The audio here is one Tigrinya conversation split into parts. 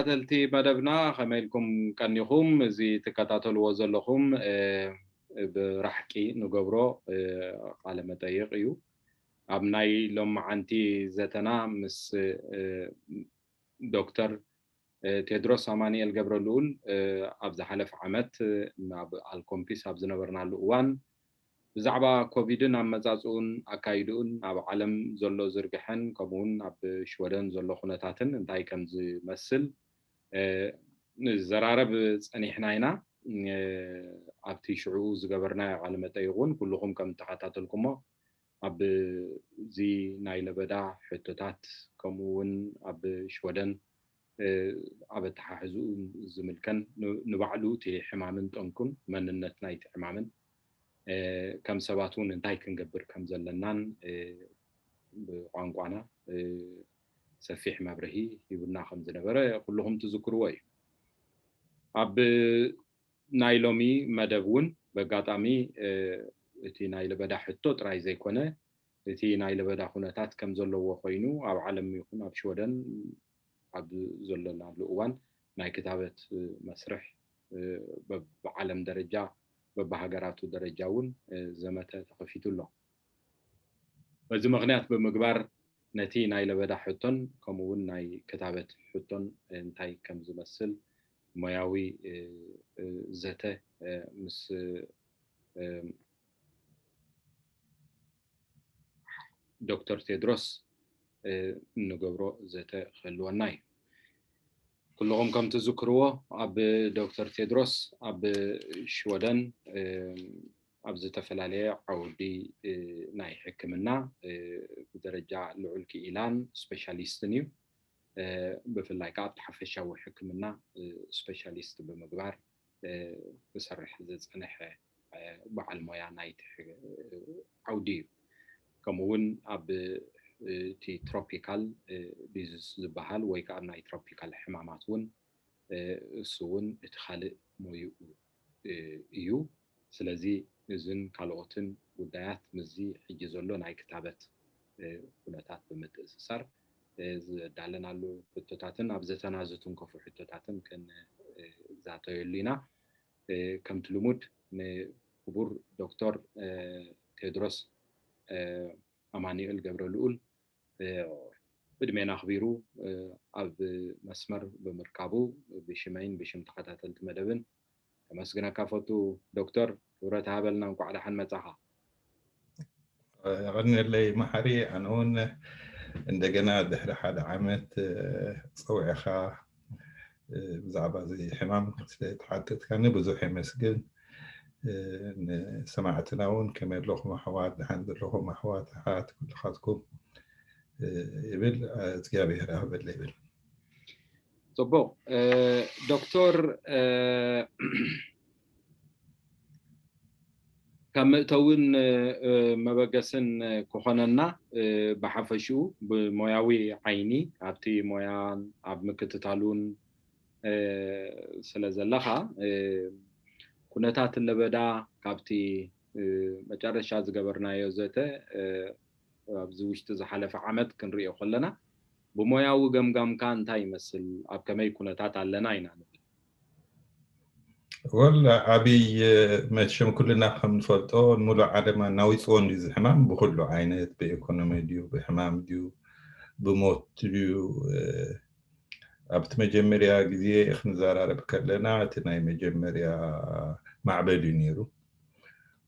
ተኸታተልቲ መደብና ከመይ ኢልኩም ቀኒኹም? እዚ ትከታተልዎ ዘለኹም ብራሕቂ ንገብሮ ቃለ መጠይቕ እዩ። ኣብ ናይ ሎማዓንቲ ዘተና ምስ ዶክተር ቴድሮስ ኣማኑኤል ገብረልኡል ኣብ ዝሓለፈ ዓመት ኣብ ኣልኮምፒስ ኣብ ዝነበርናሉ እዋን ብዛዕባ ኮቪድን ኣመጻጽኡን ኣካይድኡን ኣብ ዓለም ዘሎ ዝርግሐን ከምኡውን ኣብ ሽወደን ዘሎ ኩነታትን እንታይ ከም ዝመስል ንዘራረብ ጸኒሕና ኢና። ኣብቲ ሽዑ ዝገበርናዮ ቃለ መጠይቕ እውን ኩልኹም ከም እተኸታተልኩሞ ኣብዚ ናይ ለበዳ ሕቶታት ከምኡ እውን ኣብ ሽወደን ኣብ ኣተሓሕዝኡ ዝምልከን ንባዕሉ እቲ ሕማምን ጠንቁን መንነት ናይቲ ሕማምን ከም ሰባት እውን እንታይ ክንገብር ከም ዘለናን ብቋንቋና ሰፊሕ መብርሂ ሂቡና ከም ዝነበረ ኩልኹም ትዝክርዎ እዩ። ኣብ ናይ ሎሚ መደብ እውን በጋጣሚ እቲ ናይ ለበዳ ሕቶ ጥራይ ዘይኮነ እቲ ናይ ለበዳ ኩነታት ከም ዘለዎ ኮይኑ ኣብ ዓለም ይኹን ኣብ ሽወደን ኣብ ዘለናሉ እዋን ናይ ክታበት መስርሕ በብዓለም ደረጃ በብሃገራቱ ደረጃ እውን ዘመተ ተኸፊቱ ኣሎ። በዚ ምኽንያት ብምግባር ነቲ ናይ ለበዳ ሕቶን ከምኡ እውን ናይ ክታበት ሕቶን እንታይ ከም ዝመስል ሞያዊ ዘተ ምስ ዶክተር ቴድሮስ እንገብሮ ዘተ ክህልወና እዩ። ኩልኹም ከም ትዝክርዎ ኣብ ዶክተር ቴድሮስ ኣብ ሽወደን ኣብ ዝተፈላለየ ዓውዲ ናይ ሕክምና ብደረጃ ልዑል ክኢላን ስፔሻሊስትን እዩ። ብፍላይ ከዓ ኣብቲ ሓፈሻዊ ሕክምና ስፔሻሊስት ብምግባር ክሰርሕ ዝፀንሐ በዓል ሞያ ናይቲ ዓውዲ እዩ። ከምኡ እውን ኣብ እቲ ትሮፒካል ዲዝስ ዝበሃል ወይ ከዓ ናይ ትሮፒካል ሕማማት እውን እሱ እውን እቲ ካልእ ሞይኡ እዩ። ስለዚ እዝን ካልኦትን ጉዳያት ምስዚ ሕጂ ዘሎ ናይ ክታበት ኩነታት ብምትእስሳር ዝዳለናሉ ሕቶታትን ኣብ ዘተና ዝትንከፉ ሕቶታትን ክንዛተየሉ ኢና። ከምቲ ልሙድ ንክቡር ዶክተር ቴድሮስ ኣማኑኤል ገብረልኡል ዕድሜና ኣኽቢሩ ኣብ መስመር ብምርካቡ ብሽመይን ብሽም ተኸታተልቲ መደብን ከመስግነካ ፈቱ። ዶክተር ክብረት ሃበልና፣ እንኳዕ ደሓን መጻኻ። የቐንየለይ መሓሪ። ኣነ እውን እንደገና ድሕሪ ሓደ ዓመት ፀውዕኻ ብዛዕባ እዚ ሕማም ስለ ተሓተትካኒ ብዙሕ የመስግን። ንሰማዕትና እውን ከመይ ኣለኹም ኣሕዋት፣ ደሓን ዘለኹም ኣሕዋት ኣሓት ኩልኻትኩም ይብል። እግዚኣብሔር ኣህበለ ይብል። ጽቡቕ ዶክተር፣ ካብ መእተውን መበገስን ክኾነና ብሓፈሽኡ ብሞያዊ ዓይኒ ኣብቲ ሞያን ኣብ ምክትታሉን ስለ ዘለኻ ኩነታት ለበዳ ካብቲ መጨረሻ ዝገበርናዮ ዘተ ኣብዚ ውሽጢ ዝሓለፈ ዓመት ክንሪኦ ከለና ብሞያዊ ገምጋምካ እንታይ ይመስል? ኣብ ከመይ ኩነታት ኣለና ኢና ንብል? ወላ ዓብይ መቸም ኩልና ከም ንፈልጦ ንሙሉእ ዓለም ኣናዊፅዎ እንዲ ዝሕማም ብኩሉ ዓይነት ብኢኮኖሚ ድዩ ብሕማም ድዩ ብሞት ድዩ ኣብቲ መጀመርያ ግዜ ክንዘራረብ ከለና እቲ ናይ መጀመርያ ማዕበል እዩ ነይሩ።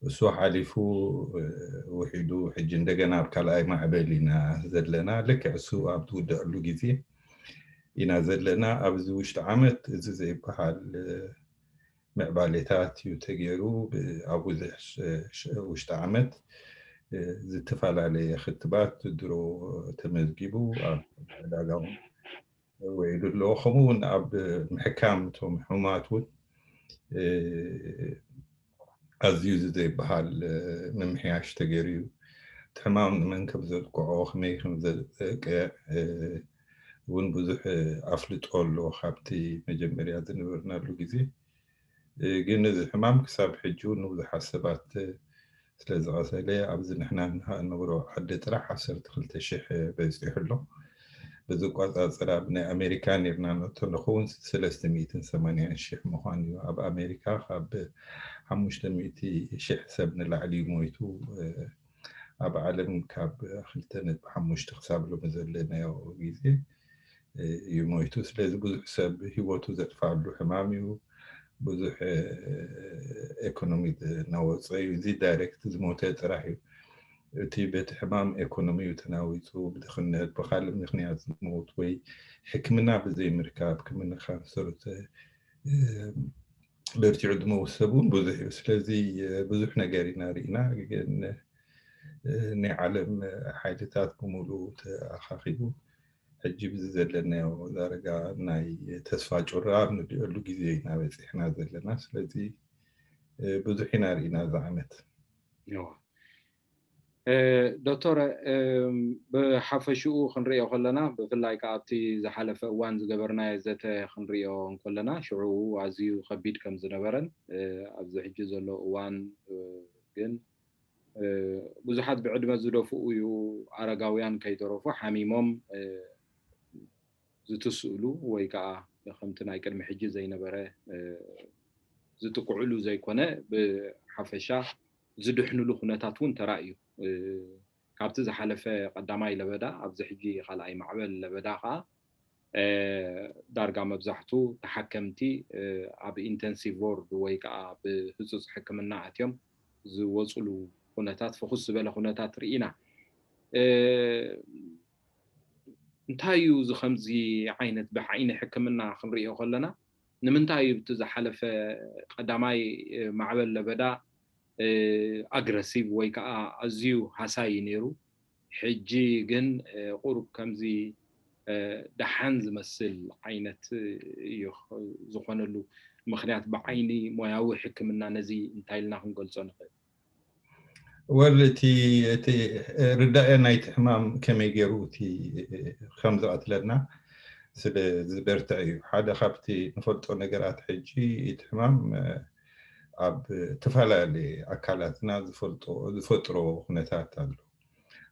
እሱ ሓሊፉ ውሒዱ ሕጂ እንደገና ኣብ ካልኣይ ማዕበል ኢና ዘለና። ልክዕ እሱ ኣብ ዝውደአሉ ግዜ ኢና ዘለና። ኣብዚ ውሽጢ ዓመት እዚ ዘይበሃል ምዕባሌታት እዩ ተገይሩ። ኣብ ውሽጢ ዓመት ዝተፈላለየ ክትባት ድሮ ተመዝጊቡ ኣብ ዕዳጋ እውን ውዒሉ ኣሎ። ከምኡ እውን ኣብ ምሕካም እቶም ሕሙማት እውን ኣዝዩ እዚ ዘይበሃል ምምሕያሽ ተገይሩ እዩ። እቲ ሕማም ንመን ከም ዘጥቅዖ ከመይ ከም ዘጥቅዕ እውን ብዙሕ ኣፍልጦ ኣሎ ካብቲ መጀመርያ ዝነበርናሉ ግዜ። ግን እዚ ሕማም ክሳብ ሕጂ እውን ንብዙሓት ሰባት ስለ ዝቐተለ ኣብዚ ንሕና እንነብሮ ዓዲ ጥራሕ ዓሰርተ ክልተ ሽሕ በፂሑ ኣሎ። ብዝቆፃፀር ኣብ ናይ ኣሜሪካ ኔርና ነቶ ንኸውን ሰለስተ ሚእትን ሰማንያን ሽሕ ምዃን እዩ። ኣብ ኣሜሪካ ካብ ሓሙሽተ ሚእቲ ሽሕ ሰብ ንላዕሊ እዩ ሞይቱ። ኣብ ዓለም ካብ ክልተ ነጥቢ ሓሙሽተ ክሳብ ሎሚ ዘለናዮ ግዜ እዩ ሞይቱ። ስለዚ ብዙሕ ሰብ ህይወቱ ዘጥፋሉ ሕማም እዩ። ብዙሕ ኢኮኖሚ እናወፀ እዩ። እዚ ዳይሬክት ዝሞተ ጥራሕ እዩ። እቲ በቲ ሕማም ኢኮኖሚ እዩ ተናዊፁ። ብድኽነት ብካልእ ምክንያት ዝሞት ወይ ሕክምና ብዘይምርካብ ከም ካንሰር በርቲዑ ዝመውት ሰብ እውን ብዙሕ እዩ። ስለዚ ብዙሕ ነገር ኢና ርኢና፣ ግን ናይ ዓለም ሓይልታት ብምሉእ ተኣኻኺቡ ሕጂ ብዚ ዘለናዮ ዳርጋ ናይ ተስፋ ጩራ ኣብ ንሪኦሉ ግዜ ኢና በፂሕና ዘለና። ስለዚ ብዙሕ ኢና ርኢና እዚ ዓመት። ዶክተር፣ ብሓፈሽኡ ክንሪኦ ከለና፣ ብፍላይ ከዓ ኣብቲ ዝሓለፈ እዋን ዝገበርናዮ ዘተ ክንሪኦ እንከለና፣ ሽዑ ኣዝዩ ከቢድ ከም ዝነበረን ኣብዚ ሕጂ ዘሎ እዋን ግን ብዙሓት ብዕድመ ዝደፍኡ እዩ፣ ኣረጋውያን ከይተረፉ ሓሚሞም ዝትስእሉ ወይ ከዓ ከምቲ ናይ ቅድሚ ሕጂ ዘይነበረ ዝጥቅዕሉ ዘይኮነ፣ ብሓፈሻ ዝድሕንሉ ኩነታት እውን ተራእዩ። ካብቲ ዝሓለፈ ቀዳማይ ለበዳ ኣብዚ ሕጂ ካልኣይ ማዕበል ለበዳ ከዓ ዳርጋ መብዛሕቱ ተሓከምቲ ኣብ ኢንተንሲቭ ዎርድ ወይ ከዓ ብህፁፅ ሕክምና ኣትዮም ዝወፅሉ ኩነታት፣ ፍኹስ ዝበለ ኩነታት ርኢና። እንታይ እዩ እዚ ከምዚ ዓይነት ብዓይኒ ሕክምና ክንሪኦ ከለና? ንምንታይ እዩ እቲ ዝሓለፈ ቀዳማይ ማዕበል ለበዳ ኣግረሲቭ ወይ ከዓ ኣዝዩ ሃሳዪ ነይሩ? ሕጂ ግን ቁሩብ ከምዚ ደሓን ዝመስል ዓይነት እዩ ዝኾነሉ ምክንያት ብዓይኒ ሞያዊ ሕክምና ነዚ እንታይ ኢልና ክንገልጾ ንኽእል? ወል እቲ እቲ ርዳኤ ናይቲ ሕማም ከመይ ገይሩ እቲ ከም ዝቐትለና ስለ ዝበርትዕ እዩ። ሓደ ካብቲ ንፈልጦ ነገራት ሕጂ እቲ ሕማም ኣብ ተፈላለየ ኣካላትና ዝፈልጦ ዝፈጥሮ ኩነታት ኣሎ።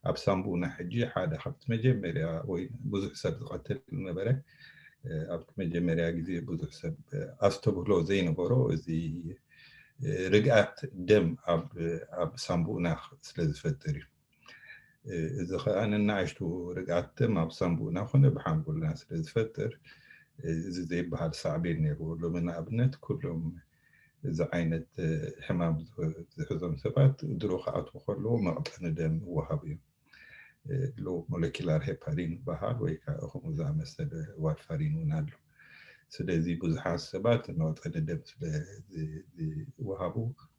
ኣብ ሳምቡእና ሕጂ ሓደ ካብቲ መጀመርያ ወይ ብዙሕ ሰብ ዝቐትል ዝነበረ ኣብቲ መጀመርያ ግዜ ብዙሕ ሰብ ኣስተብህሎ ዘይነበሮ እዚ ርግኣት ደም ኣብ ሳምቡእና ስለ ዝፈጥር እዩ። እዚ ከዓ ንናእሽቱ ርግኣት ደም ኣብ ሳምቡእና ኮነ ብሓንጎልና ስለ ዝፈጥር እዚ ዘይበሃል ሳዕቤን ነይርዎ። ሎሚ ንኣብነት ኩሎም እዚ ዓይነት ሕማም ዝሕዞም ሰባት ድሮ ክኣትዉ ከለዉ መቕጠኒ ደም ይወሃቡ እዮም። ሎ ሞለኪላር ሄፓሪን ዝበሃል ወይ ከዓ ከምኡ ዝኣመሰለ ዋርፋሪን እውን ኣሎ። ስለዚ ብዙሓት ሰባት መቕጠኒ ደም ስለ ዝወሃቡ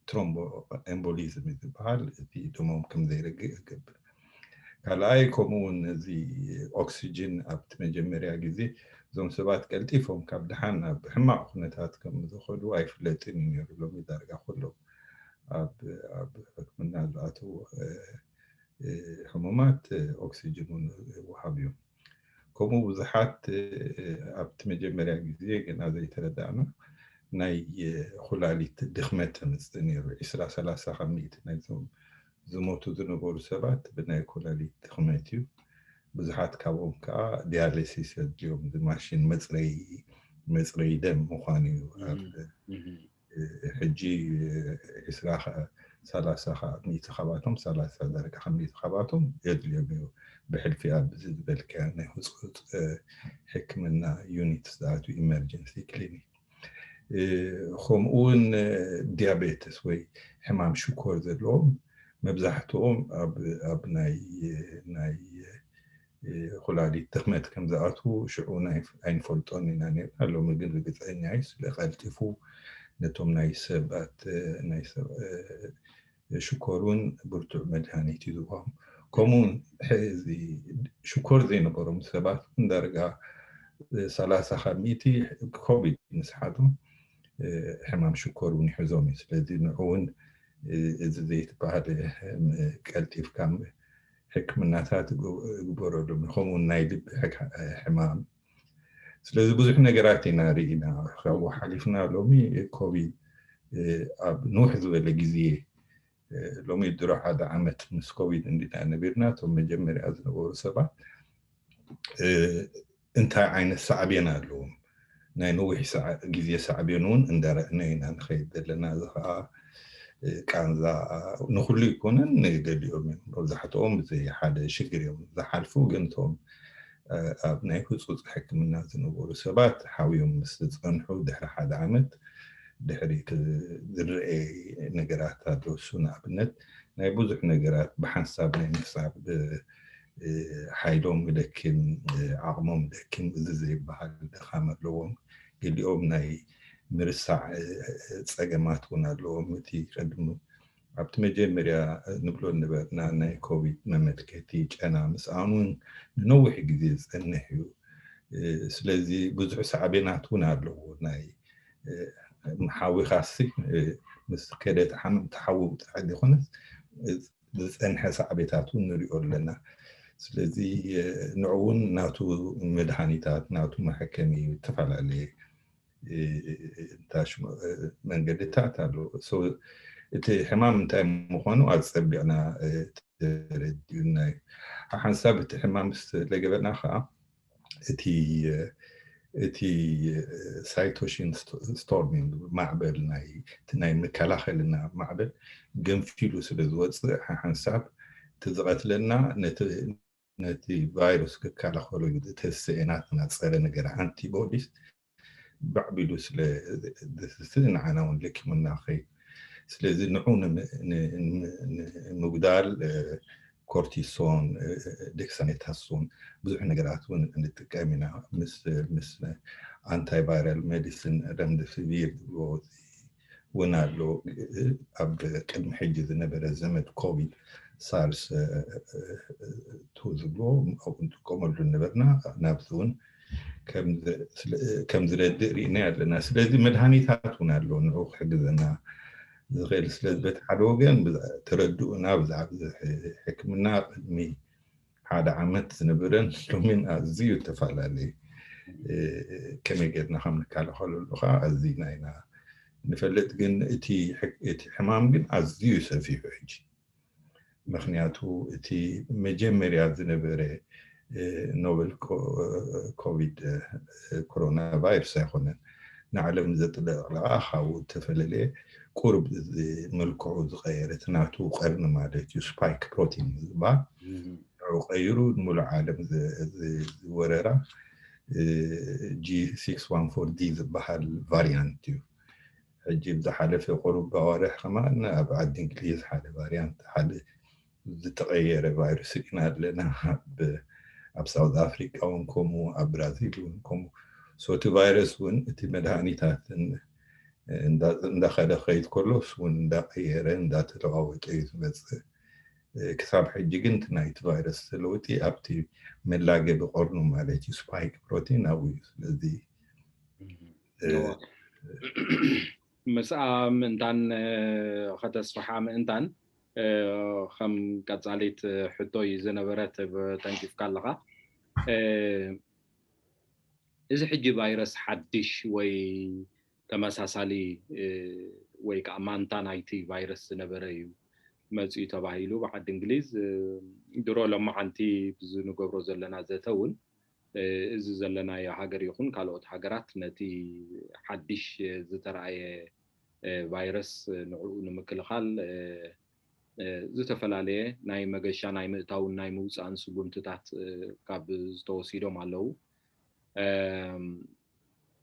ትሮምቦ ኤምቦሊዝም ዝበሃል እቲ ደሞም ከም ዘይረግእ ይገብር። ካልኣይ ከምኡ እውን እዚ ኦክሲጅን ኣብቲ መጀመርያ ግዜ እዞም ሰባት ቀልጢፎም ካብ ድሓን ናብ ሕማቕ ኩነታት ከም ዝኸዱ ኣይፍለጥን እዩ ነይሩ። ሎሚ ዳርጋ ኩሎም ኣብ ኣብ ሕክምና ዝኣተዉ ሕሙማት ኦክሲጅን እውን ይወሃብ እዮም። ከምኡ ብዙሓት ኣብቲ መጀመርያ ግዜ ግና ዘይተረዳእና ናይ ኩላሊት ድኽመት ተምፅእ ነይሩ። ዒስራ ሰላሳ ካብ ሚእቲ ናይዞም ዝሞቱ ዝነበሩ ሰባት ብናይ ኩላሊት ድኽመት እዩ። ብዙሓት ካብኦም ከዓ ዲያሊሲስ የድልዮም። እዚ ማሽን መፅረይ መፅረይ ደም ምዃኑ እዩ። ኣብ ሕጂ ዒስራ ሰላሳ ሚእቲ ካባቶም ሰላሳ ዳርጋ ካብ ሚእቲ ካባቶም የድልዮም እዩ። ብሕልፊ ኣብዚ ዝበልካያ ናይ ህፁፅ ሕክምና ዩኒት ዝኣትው ኢመርጀንሲ ክሊኒክ ከምኡ እውን ዲያቤትስ ወይ ሕማም ሽኮር ዘለዎም መብዛሕትኦም ኣብ ናይ ናይ ኩላሊት ድኽመት ከም ዝኣትዉ ሽዑ ኣይንፈልጦን ኢና ነርና። ሎሚ ግን ርግፀኛ እዩ ስለ ቀልጢፉ ነቶም ናይ ሰባት ናይ ሽኮር እውን ብርቱዕ መድሃኒት እዩ ዝወሃቦም። ከምኡ እውን እዚ ሽኮር ዘይነበሮም ሰባት እውን ዳርጋ ሰላሳ ካብ ሚእቲ ኮቪድ ምስ ሓዞም ሕማም ሽኮር እውን ይሕዞም እዩ። ስለዚ ንዑ እውን እዚ ዘይትበሃል ቀልጢፍካ ሕክምናታት ግበረሎም። ከምኡ ናይ ልቢ ሕማም ስለዚ ብዙሕ ነገራት ኢና ርኢና ካብኡ ሓሊፍና ሎሚ ኮቪድ ኣብ ንውሕ ዝበለ ግዜ ሎሚ ድሮ ሓደ ዓመት ምስ ኮቪድ እንዲና ነቢርና እቶም መጀመርያ ዝነበሩ ሰባት እንታይ ዓይነት ሳዕቤን ኣለዎም? ናይ ነዊሕ ግዜ ሳዕቤን እውን እንዳረእና ኢና ንኸይድ ዘለና። እዚ ከዓ ቃንዛ ንኩሉ ኣይኮነን፣ ንገሊኦም እዮም። መብዛሕትኦም እዚ ሓደ ሽግር እዮም ዝሓልፉ፣ ግን እቶም ኣብ ናይ ህፁፅ ሕክምና ዝነበሩ ሰባት ሓውዮም ምስ ዝፀንሑ ድሕሪ ሓደ ዓመት ድሕሪ ዝረአ ነገራት ኣሎ። እሱ ንኣብነት ናይ ብዙሕ ነገራት ብሓንሳብ ናይ ምሕሳብ ሓይሎም ደኪም፣ ዓቕሞም ደኪም፣ እዚ ዘይበሃል ድኻም ኣለዎም። ገሊኦም ናይ ምርሳዕ ፀገማት እውን ኣለዎም። እቲ ቅድሚ ኣብቲ መጀመርያ ንብሎ ነበርና ናይ ኮቪድ መመልከቲ ጨና ምስኣኑ ንነዊሕ ግዜ ዝፀንሕ እዩ። ስለዚ ብዙሕ ሳዕቤናት እውን ኣለዎ። ናይ ሓዊኻሲ ምስ ከደ ሓመም ተሓዊ ጥራሕ ዘይኮነስ ዝፀንሐ ሳዕቤታት እውን ንሪኦ ኣለና። ስለዚ ንዕውን ናቱ መድሃኒታት ናቱ መሐከሚ ዝተፈላለየ መንገድታት ኣሎ። እቲ ሕማም እንታይ ምዃኑ ኣፀቢቕና ተረዲኡና እዩ። ሓንሳብ እቲ ሕማም ስለገበና ከዓ እቲ እቲ ሳይቶሽን ስቶርሚንግ ማዕበል ናይ መከላኸልና ማዕበል ገንፊሉ ስለ ዝወፅእ ሓንሳብ እቲ ዝቐትለና ነቲ ቫይረስ ክከላኸሎ እዩ ዝተሰኤ ናትና ፀረ ነገር ኣንቲቦዲስ ባዕቢሉ ስለ ንዓና እውን ለኪሙና ኸይ ስለዚ ንዑ ንምጉዳል ኮርቲሶን፣ ዴክሳሜታሶን ብዙሕ ነገራት እውን እንጥቀም ኢና። ምስ ኣንታይቫይራል ሜዲሲን ረምደሲቪር ዝብልዎ እውን ኣሎ። ኣብ ቅድሚ ሕጂ ዝነበረ ዘመድ ኮቪድ ሳርስ ቱ ዝብልዎ ኣብኡ ንጥቀመሉ ነበርና። ናብዚ እውን ከም ዝረድእ ርኢና ኣለና። ስለዚ መድሃኒታት እውን ኣሎ ንዑ ክሕግዘና ዝኽእል። ስለዚ በቲ ሓደ ወገን ተረድኡና ብዛዕባ ሕክምና ቅድሚ ሓደ ዓመት ዝነበረን ሎሚን ኣዝዩ ተፈላለየ። ከመይ ጌርና ከም ንከላኸለሉ ከዓ ኣዝና ኢና ንፈልጥ። ግን እቲ ሕማም ግን ኣዝዩ ሰፊሑ ሕጂ ምክንያቱ እቲ መጀመርያ ዝነበረ ኖቨል ኮቪድ ኮሮና ቫይረስ ኣይኮነን። ንዓለም ዘጥለቕለቓ ካብኡ እተፈላለየ ቁርብ መልክዑ ዝቐየረ እቲ ናቱ ቀርኒ ማለት እዩ ስፓይክ ፕሮቲን ዝበሃል ንዑ ቀይሩ ንሙሉእ ዓለም ዝወረራ ጂ ሲክስ ዋን ፎር ዲ ዝበሃል ቫሪያንት እዩ። ሕጂ ብዝሓለፈ ቁሩብ ኣዋርሕ ከማን ኣብ ዓዲ እንግሊዝ ሓደ ቫሪያንት ሓደ ዝተቐየረ ቫይረስ ርኢና ኣለና። ኣብ ሳውት ኣፍሪቃ እውን ከምኡ ኣብ ብራዚል እውን ከምኡ። ሶቲ ቫይረስ እውን እቲ መድሃኒታት እንዳኸደ ኸይድ ከሎስ እውን እንዳቀየረ እንዳተለዋወጠ እዩ ዝመፅእ። ክሳብ ሕጂ ግን እቲ ናይቲ ቫይረስ ለውጢ ኣብቲ መላገቢ ቀርኑ ማለት እዩ ስፓይክ ፕሮቲን ኣብኡ እዩ። ስለዚ ምስኣ ምእንታን ከተስፍሓ ምእንታን ከም ቀፃሊት ሕቶ እዩ ዝነበረት ተንኪፍካ ኣለኻ። እዚ ሕጂ ቫይረስ ሓድሽ ወይ ተመሳሳሊ ወይ ከዓ ማንታ ናይቲ ቫይረስ ዝነበረ እዩ መፅኡ ተባሂሉ ብዓዲ እንግሊዝ። ድሮ ሎማዓንቲ ብዝንገብሮ ዘለና ዘተ እውን እዚ ዘለናዮ ሃገር ይኹን ካልኦት ሃገራት ነቲ ሓድሽ ዝተረኣየ ቫይረስ ንዕኡ ንምክልኻል ዝተፈላለየ ናይ መገሻ ናይ ምእታውን ናይ ምውፃእን ስጉምትታት ካብ ዝተወሲዶም ኣለዉ።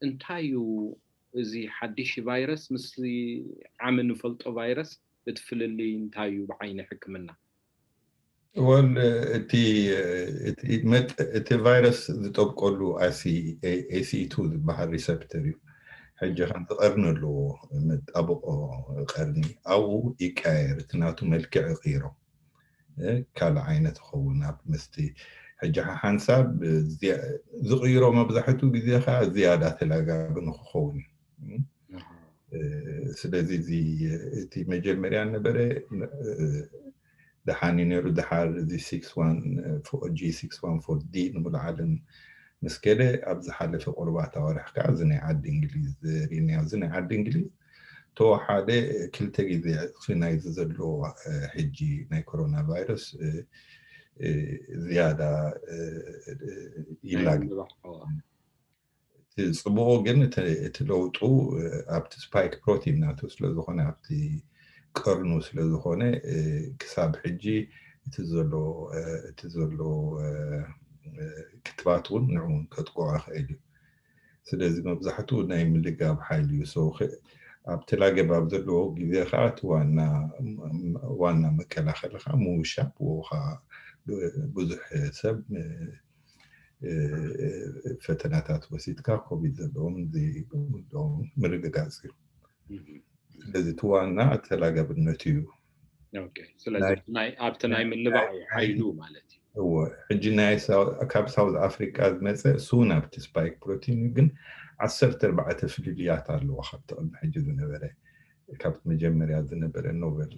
እንታይ እዩ እዚ ሓድሽ ቫይረስ ምስ ዓሚ ንፈልጦ ቫይረስ እቲ ፍልልይ እንታይ እዩ ብዓይኒ ሕክምና? ወል እቲ እቲ ቫይረስ ዝጠብቀሉ ኤሲ ቱ ዝበሃል ሪሰፕተር እዩ። ሕጂ ከምዚ ቀርኒ ኣለዎ መጣብቆ ቀርኒ ኣብኡ ይቀያየር እቲ ናቱ መልክዕ ይቕይሮ ካልእ ዓይነት ይኸውን ኣብ ምስቲ ሕጂ ሓንሳብ ዝቕይሮ መብዛሕትኡ ግዜ ከዓ ዝያዳ ተላጋቢ ንክኸውን እዩ። ስለዚ እዚ እቲ መጀመርያ ነበረ ደሓን እዩ ነይሩ። ደሓር እዚ ጂ ሲክስ ዋን ፎር ዲ ንሙሉእ ዓለም ምስ ከደ ኣብ ዝሓለፈ ቁርባታ ወርሕ ከዓ እዚ ናይ ዓዲ እንግሊዝ ርኢናዮ። እዚ ናይ ዓዲ እንግሊዝ ተወሓደ ክልተ ግዜ ናይዚ ዘለዎ ሕጂ ናይ ኮሮና ቫይረስ ዝያዳ ይላግ። እቲ ፅቡቁ ግን እቲ ለውጡ ኣብቲ ስፓይክ ፕሮቲን ናቱ ስለዝኮነ ኣብቲ ቀርኑ ስለዝኮነ ክሳብ ሕጂ እቲ ዘሎ ክትባት እውን ንዕውን ከጥቆ ክእል እዩ። ስለዚ መብዛሕትኡ ናይ ምልጋብ ሓይሊ እዩ። ኣብ ተላገብ ኣብ ዘለዎ ግዜ ከዓ እቲ ዋና መከላኸሊ ከዓ ምውሻብ ወካ ብዙሕ ሰብ ፈተናታት ወሲድካ ኮቪድ ዘለዎም ዘይብሎም ምርግጋፅ እዩ። ስለዚ እቲ ዋና ተላገብነቱ እዩ። ስለዚ ኣብቲ ናይ ምልባዕ ሓይሉ ማለት እዩ። ሕጂ ናይ ካብ ሳውዝ ኣፍሪካ ዝመፀ እሱ ናብቲ ስፓይክ ፕሮቲን እዩ። ግን ዓሰርተ ኣርባዕተ ፍልልያት ኣለዎ ካብቲ ቅድሚ ሕጂ ዝነበረ ካብቲ መጀመርያ ዝነበረ ኖቨል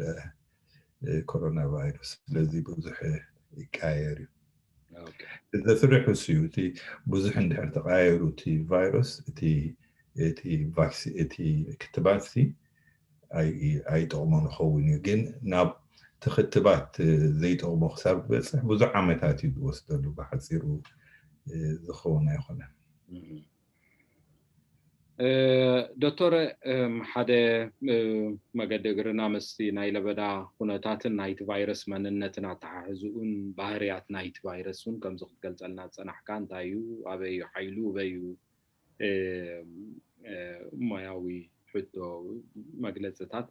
ኮሮና ቫይረስ። ስለዚ ብዙሕ ይቀያየር እዩ። ዘፍርሕ እሱ እዩ። እቲ ብዙሕ እንድሕር ተቀያየሩ እቲ ቫይረስ እቲ ክትባት ኣይጠቕሞ ንኸውን እዩ። ግን ናብ ትክትባት ዘይጠቕሞ ክሳብ ዝበፅሕ ብዙሕ ዓመታት እዩ ዝወስደሉ። ብሓፂሩ ዝኸውን ኣይኮነን። ዶክተር፣ ሓደ መገዲ እግርና ምስቲ ናይ ለበዳ ኩነታትን ናይቲ ቫይረስ መንነትን ኣተሓሕዝኡን ባህርያት ናይቲ ቫይረስ እውን ከምዚ ክትገልፀልና ዝፀናሕካ እንታይ እዩ? ኣበይ እዩ ሓይሉ? ኣበይ እዩ ሞያዊ ሕቶ መግለፅታት?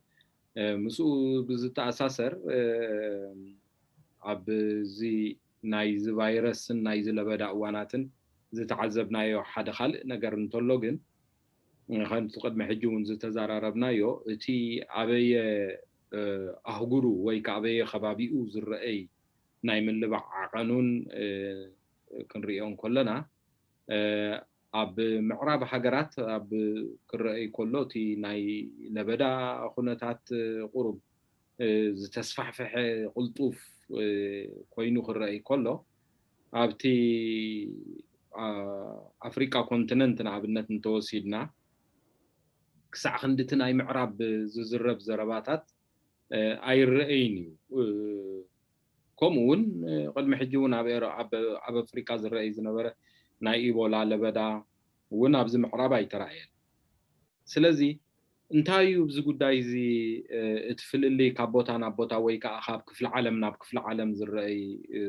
ምስኡ ብዝተኣሳሰር ኣብዚ ናይዚ ቫይረስን ናይዚ ለበዳ እዋናትን ዝተዓዘብናዮ ሓደ ካልእ ነገር እንተሎ ግን ከምቲ ቅድሚ ሕጂ እውን ዝተዘራረብናዮ እቲ ኣበየ ኣህጉሩ ወይ ከዓ ኣበየ ከባቢኡ ዝረአይ ናይ ምልባዕ ዓቐኑን ክንሪኦ እንከለና ኣብ ምዕራብ ሃገራት ኣብ ክረአይ ከሎ እቲ ናይ ለበዳ ኩነታት ቁሩብ ዝተስፋሕፈሐ ቅልጡፍ ኮይኑ ክረአይ ከሎ ኣብቲ ኣፍሪቃ ኮንቲነንት ንኣብነት እንተወሲድና ክሳዕ ክንድቲ ናይ ምዕራብ ዝዝረብ ዘረባታት ኣይረአይን እዩ። ከምኡ እውን ቅድሚ ሕጂ እውን ኣብ ኣፍሪካ ዝረአይ ዝነበረ ናይ ኢቦላ ለበዳ እውን ኣብዚ ምዕራብ ኣይተራእየን። ስለዚ እንታይ እዩ ኣብዚ ጉዳይ እዚ እቲ ፍልልይ ካብ ቦታ ናብ ቦታ ወይ ከዓ ካብ ክፍሊ ዓለም ናብ ክፍሊ ዓለም ዝረአይ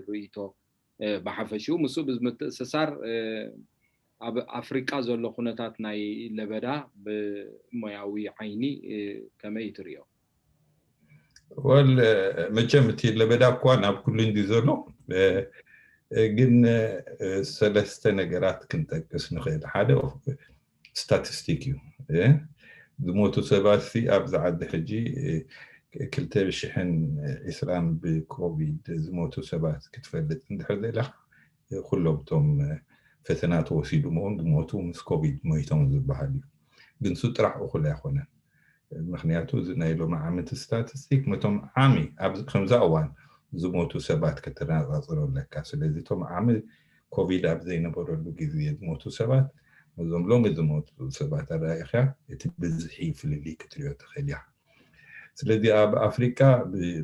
ርእይቶ ብሓፈሽኡ ምስኡ ብምትእስሳር ኣብ ኣፍሪቃ ዘሎ ኩነታት ናይ ለበዳ ብሞያዊ ዓይኒ ከመይ ትሪኦ? ወል መቸም እቲ ለበዳ እኳ ናብ ኩሉ እንዲ ዘሎ ግን ሰለስተ ነገራት ክንጠቅስ ንኽእል። ሓደ ስታቲስቲክ እዩ። ዝሞቱ ሰባት ኣብዛ ዓዲ ሕጂ ክልተ ሽሕን ዕስራን ብኮቪድ ዝሞቱ ሰባት ክትፈልጥ እንድሕር ዘላ ኩሎም እቶም ፈተና ተወሲዱ እውን ዝሞቱ ምስ ኮቪድ ሞይቶም ዝበሃል እዩ። ግን ሱ ጥራሕ እኹል ኣይኮነን። ምክንያቱ እዚ ናይ ሎሚ ዓመት ስታቲስቲክ መቶም ዓሚ ከምዛ እዋን ዝሞቱ ሰባት ከተነፃፅሮ ኣለካ። ስለዚ እቶም ዓሚ ኮቪድ ኣብ ዘይነበረሉ ግዜ ዝሞቱ ሰባት ነዞም ሎሚ ዝሞቱ ሰባት ኣረኣኢካ እቲ ብዝሒ ፍልልይ ክትሪኦ ትኽእል ኢኻ። ስለዚ ኣብ ኣፍሪካ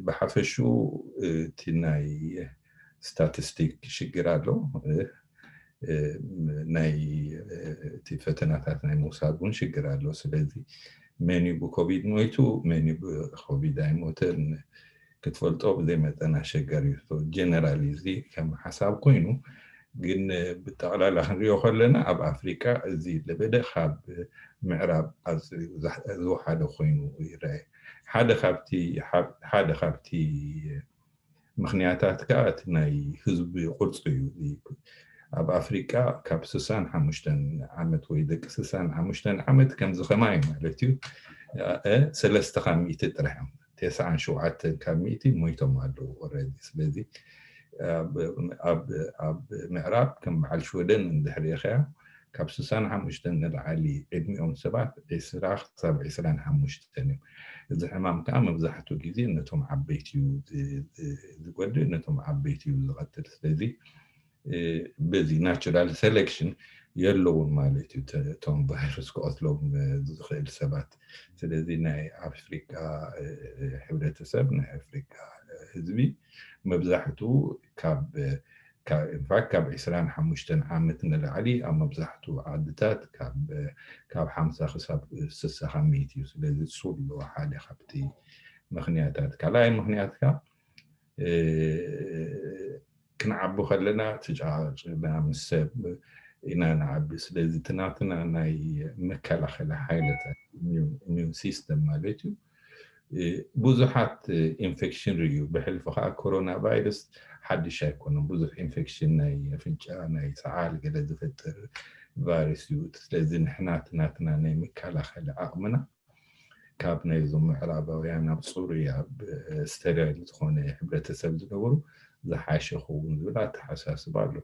ብሓፈሽኡ እቲ ናይ ስታቲስቲክ ሽግር ኣሎ። ናይ እቲ ፈተናታት ናይ ምውሳድ እውን ሽግር ኣሎ። ስለዚ መን እዩ ብኮቪድ ሞይቱ፣ መን እዩ ብኮቪድ ኣይሞተን ክትፈልጦ ብዘይ መጠን ኣሸጋሪ እዩ። ጀነራል እዚ ከም ሓሳብ ኮይኑ ግን ብጠቕላላ ክንሪኦ ከለና ኣብ ኣፍሪካ እዚ ለበደ ካብ ምዕራብ ኣዝዩ ዝወሓደ ኮይኑ ይረአ። ሓደ ካብቲ ሓደ ካብቲ ምክንያታት ከዓ እቲ ናይ ህዝቢ ቅርፂ እዩ። ኣብ ኣፍሪቃ ካብ ስሳን ሓሙሽተን ዓመት ወይ ደቂ ስሳን ሓሙሽተን ዓመት ከምዚ ከማይ ማለት እዩ ሰለስተ ካብ ሚእቲ ጥራሕ እዮም። ተስዓን ሸውዓተን ካብ ሚእቲ ሞይቶም ኣለዉ ኦረዲ። ስለዚ ኣብ ምዕራብ ከም በዓል ሽወደን እንድሕር ኢኸያ ካብ ስሳን ሓሙሽተን ንላዕሊ ዕድሚኦም ሰባት ዕስራ ክሳብ ዕስራን ሓሙሽተን እዮም። እዚ ሕማም ከዓ መብዛሕትኡ ግዜ ነቶም ዓበይቲ እዩ ዝጎድእ፣ ነቶም ዓበይቲ እዩ ዝቐትል። ስለዚ በዚ ናቹራል ሴሌክሽን የለውን ማለት እዩ እቶም ቫይረስ ክቐትሎም ዝኽእል ሰባት። ስለዚ ናይ ኣፍሪካ ሕብረተሰብ፣ ናይ ኣፍሪካ ህዝቢ መብዛሕትኡ ካብ ካብ ኢንፋክት ካብ ዕስራን ሓሙሽተን ዓመት ንላዕሊ ኣብ መብዛሕትኡ ዓድታት ካብ ካብ ሓምሳ ክሳብ ስሳ ካብ ሚእቲ እዩ። ስለዚ ስሎ ሓደ ካብቲ ምኽንያታት። ካልኣይ ምኽንያት ከኣ ክንዓቢ ከለና ተጨቃቂና ምስ ሰብ ኢና ንዓቢ። ስለዚ እቲ ናትና ናይ መከላኸሊ ሓይልታት ኢሚዩን ሲስተም ማለት እዩ ብዙሓት ኢንፌክሽን ርእዩ። ብሕልፊ ከዓ ኮሮና ቫይረስ ሓድሽ ኣይኮነን። ብዙሕ ኢንፌክሽን ናይ ኣፍንጫ፣ ናይ ሰዓል ገለ ዝፈጥር ቫይረስ እዩ። ስለዚ ንሕና እቲ ናትና ናይ መከላኸሊ ዓቕምና ካብ ናይዞም ምዕራባውያን ኣብ ፅሩይ ኣብ ስተራይል ዝኾነ ሕብረተሰብ ዝነበሩ ዝሓሸ ክኸውን ዝብል ኣተሓሳስባ ኣሎ።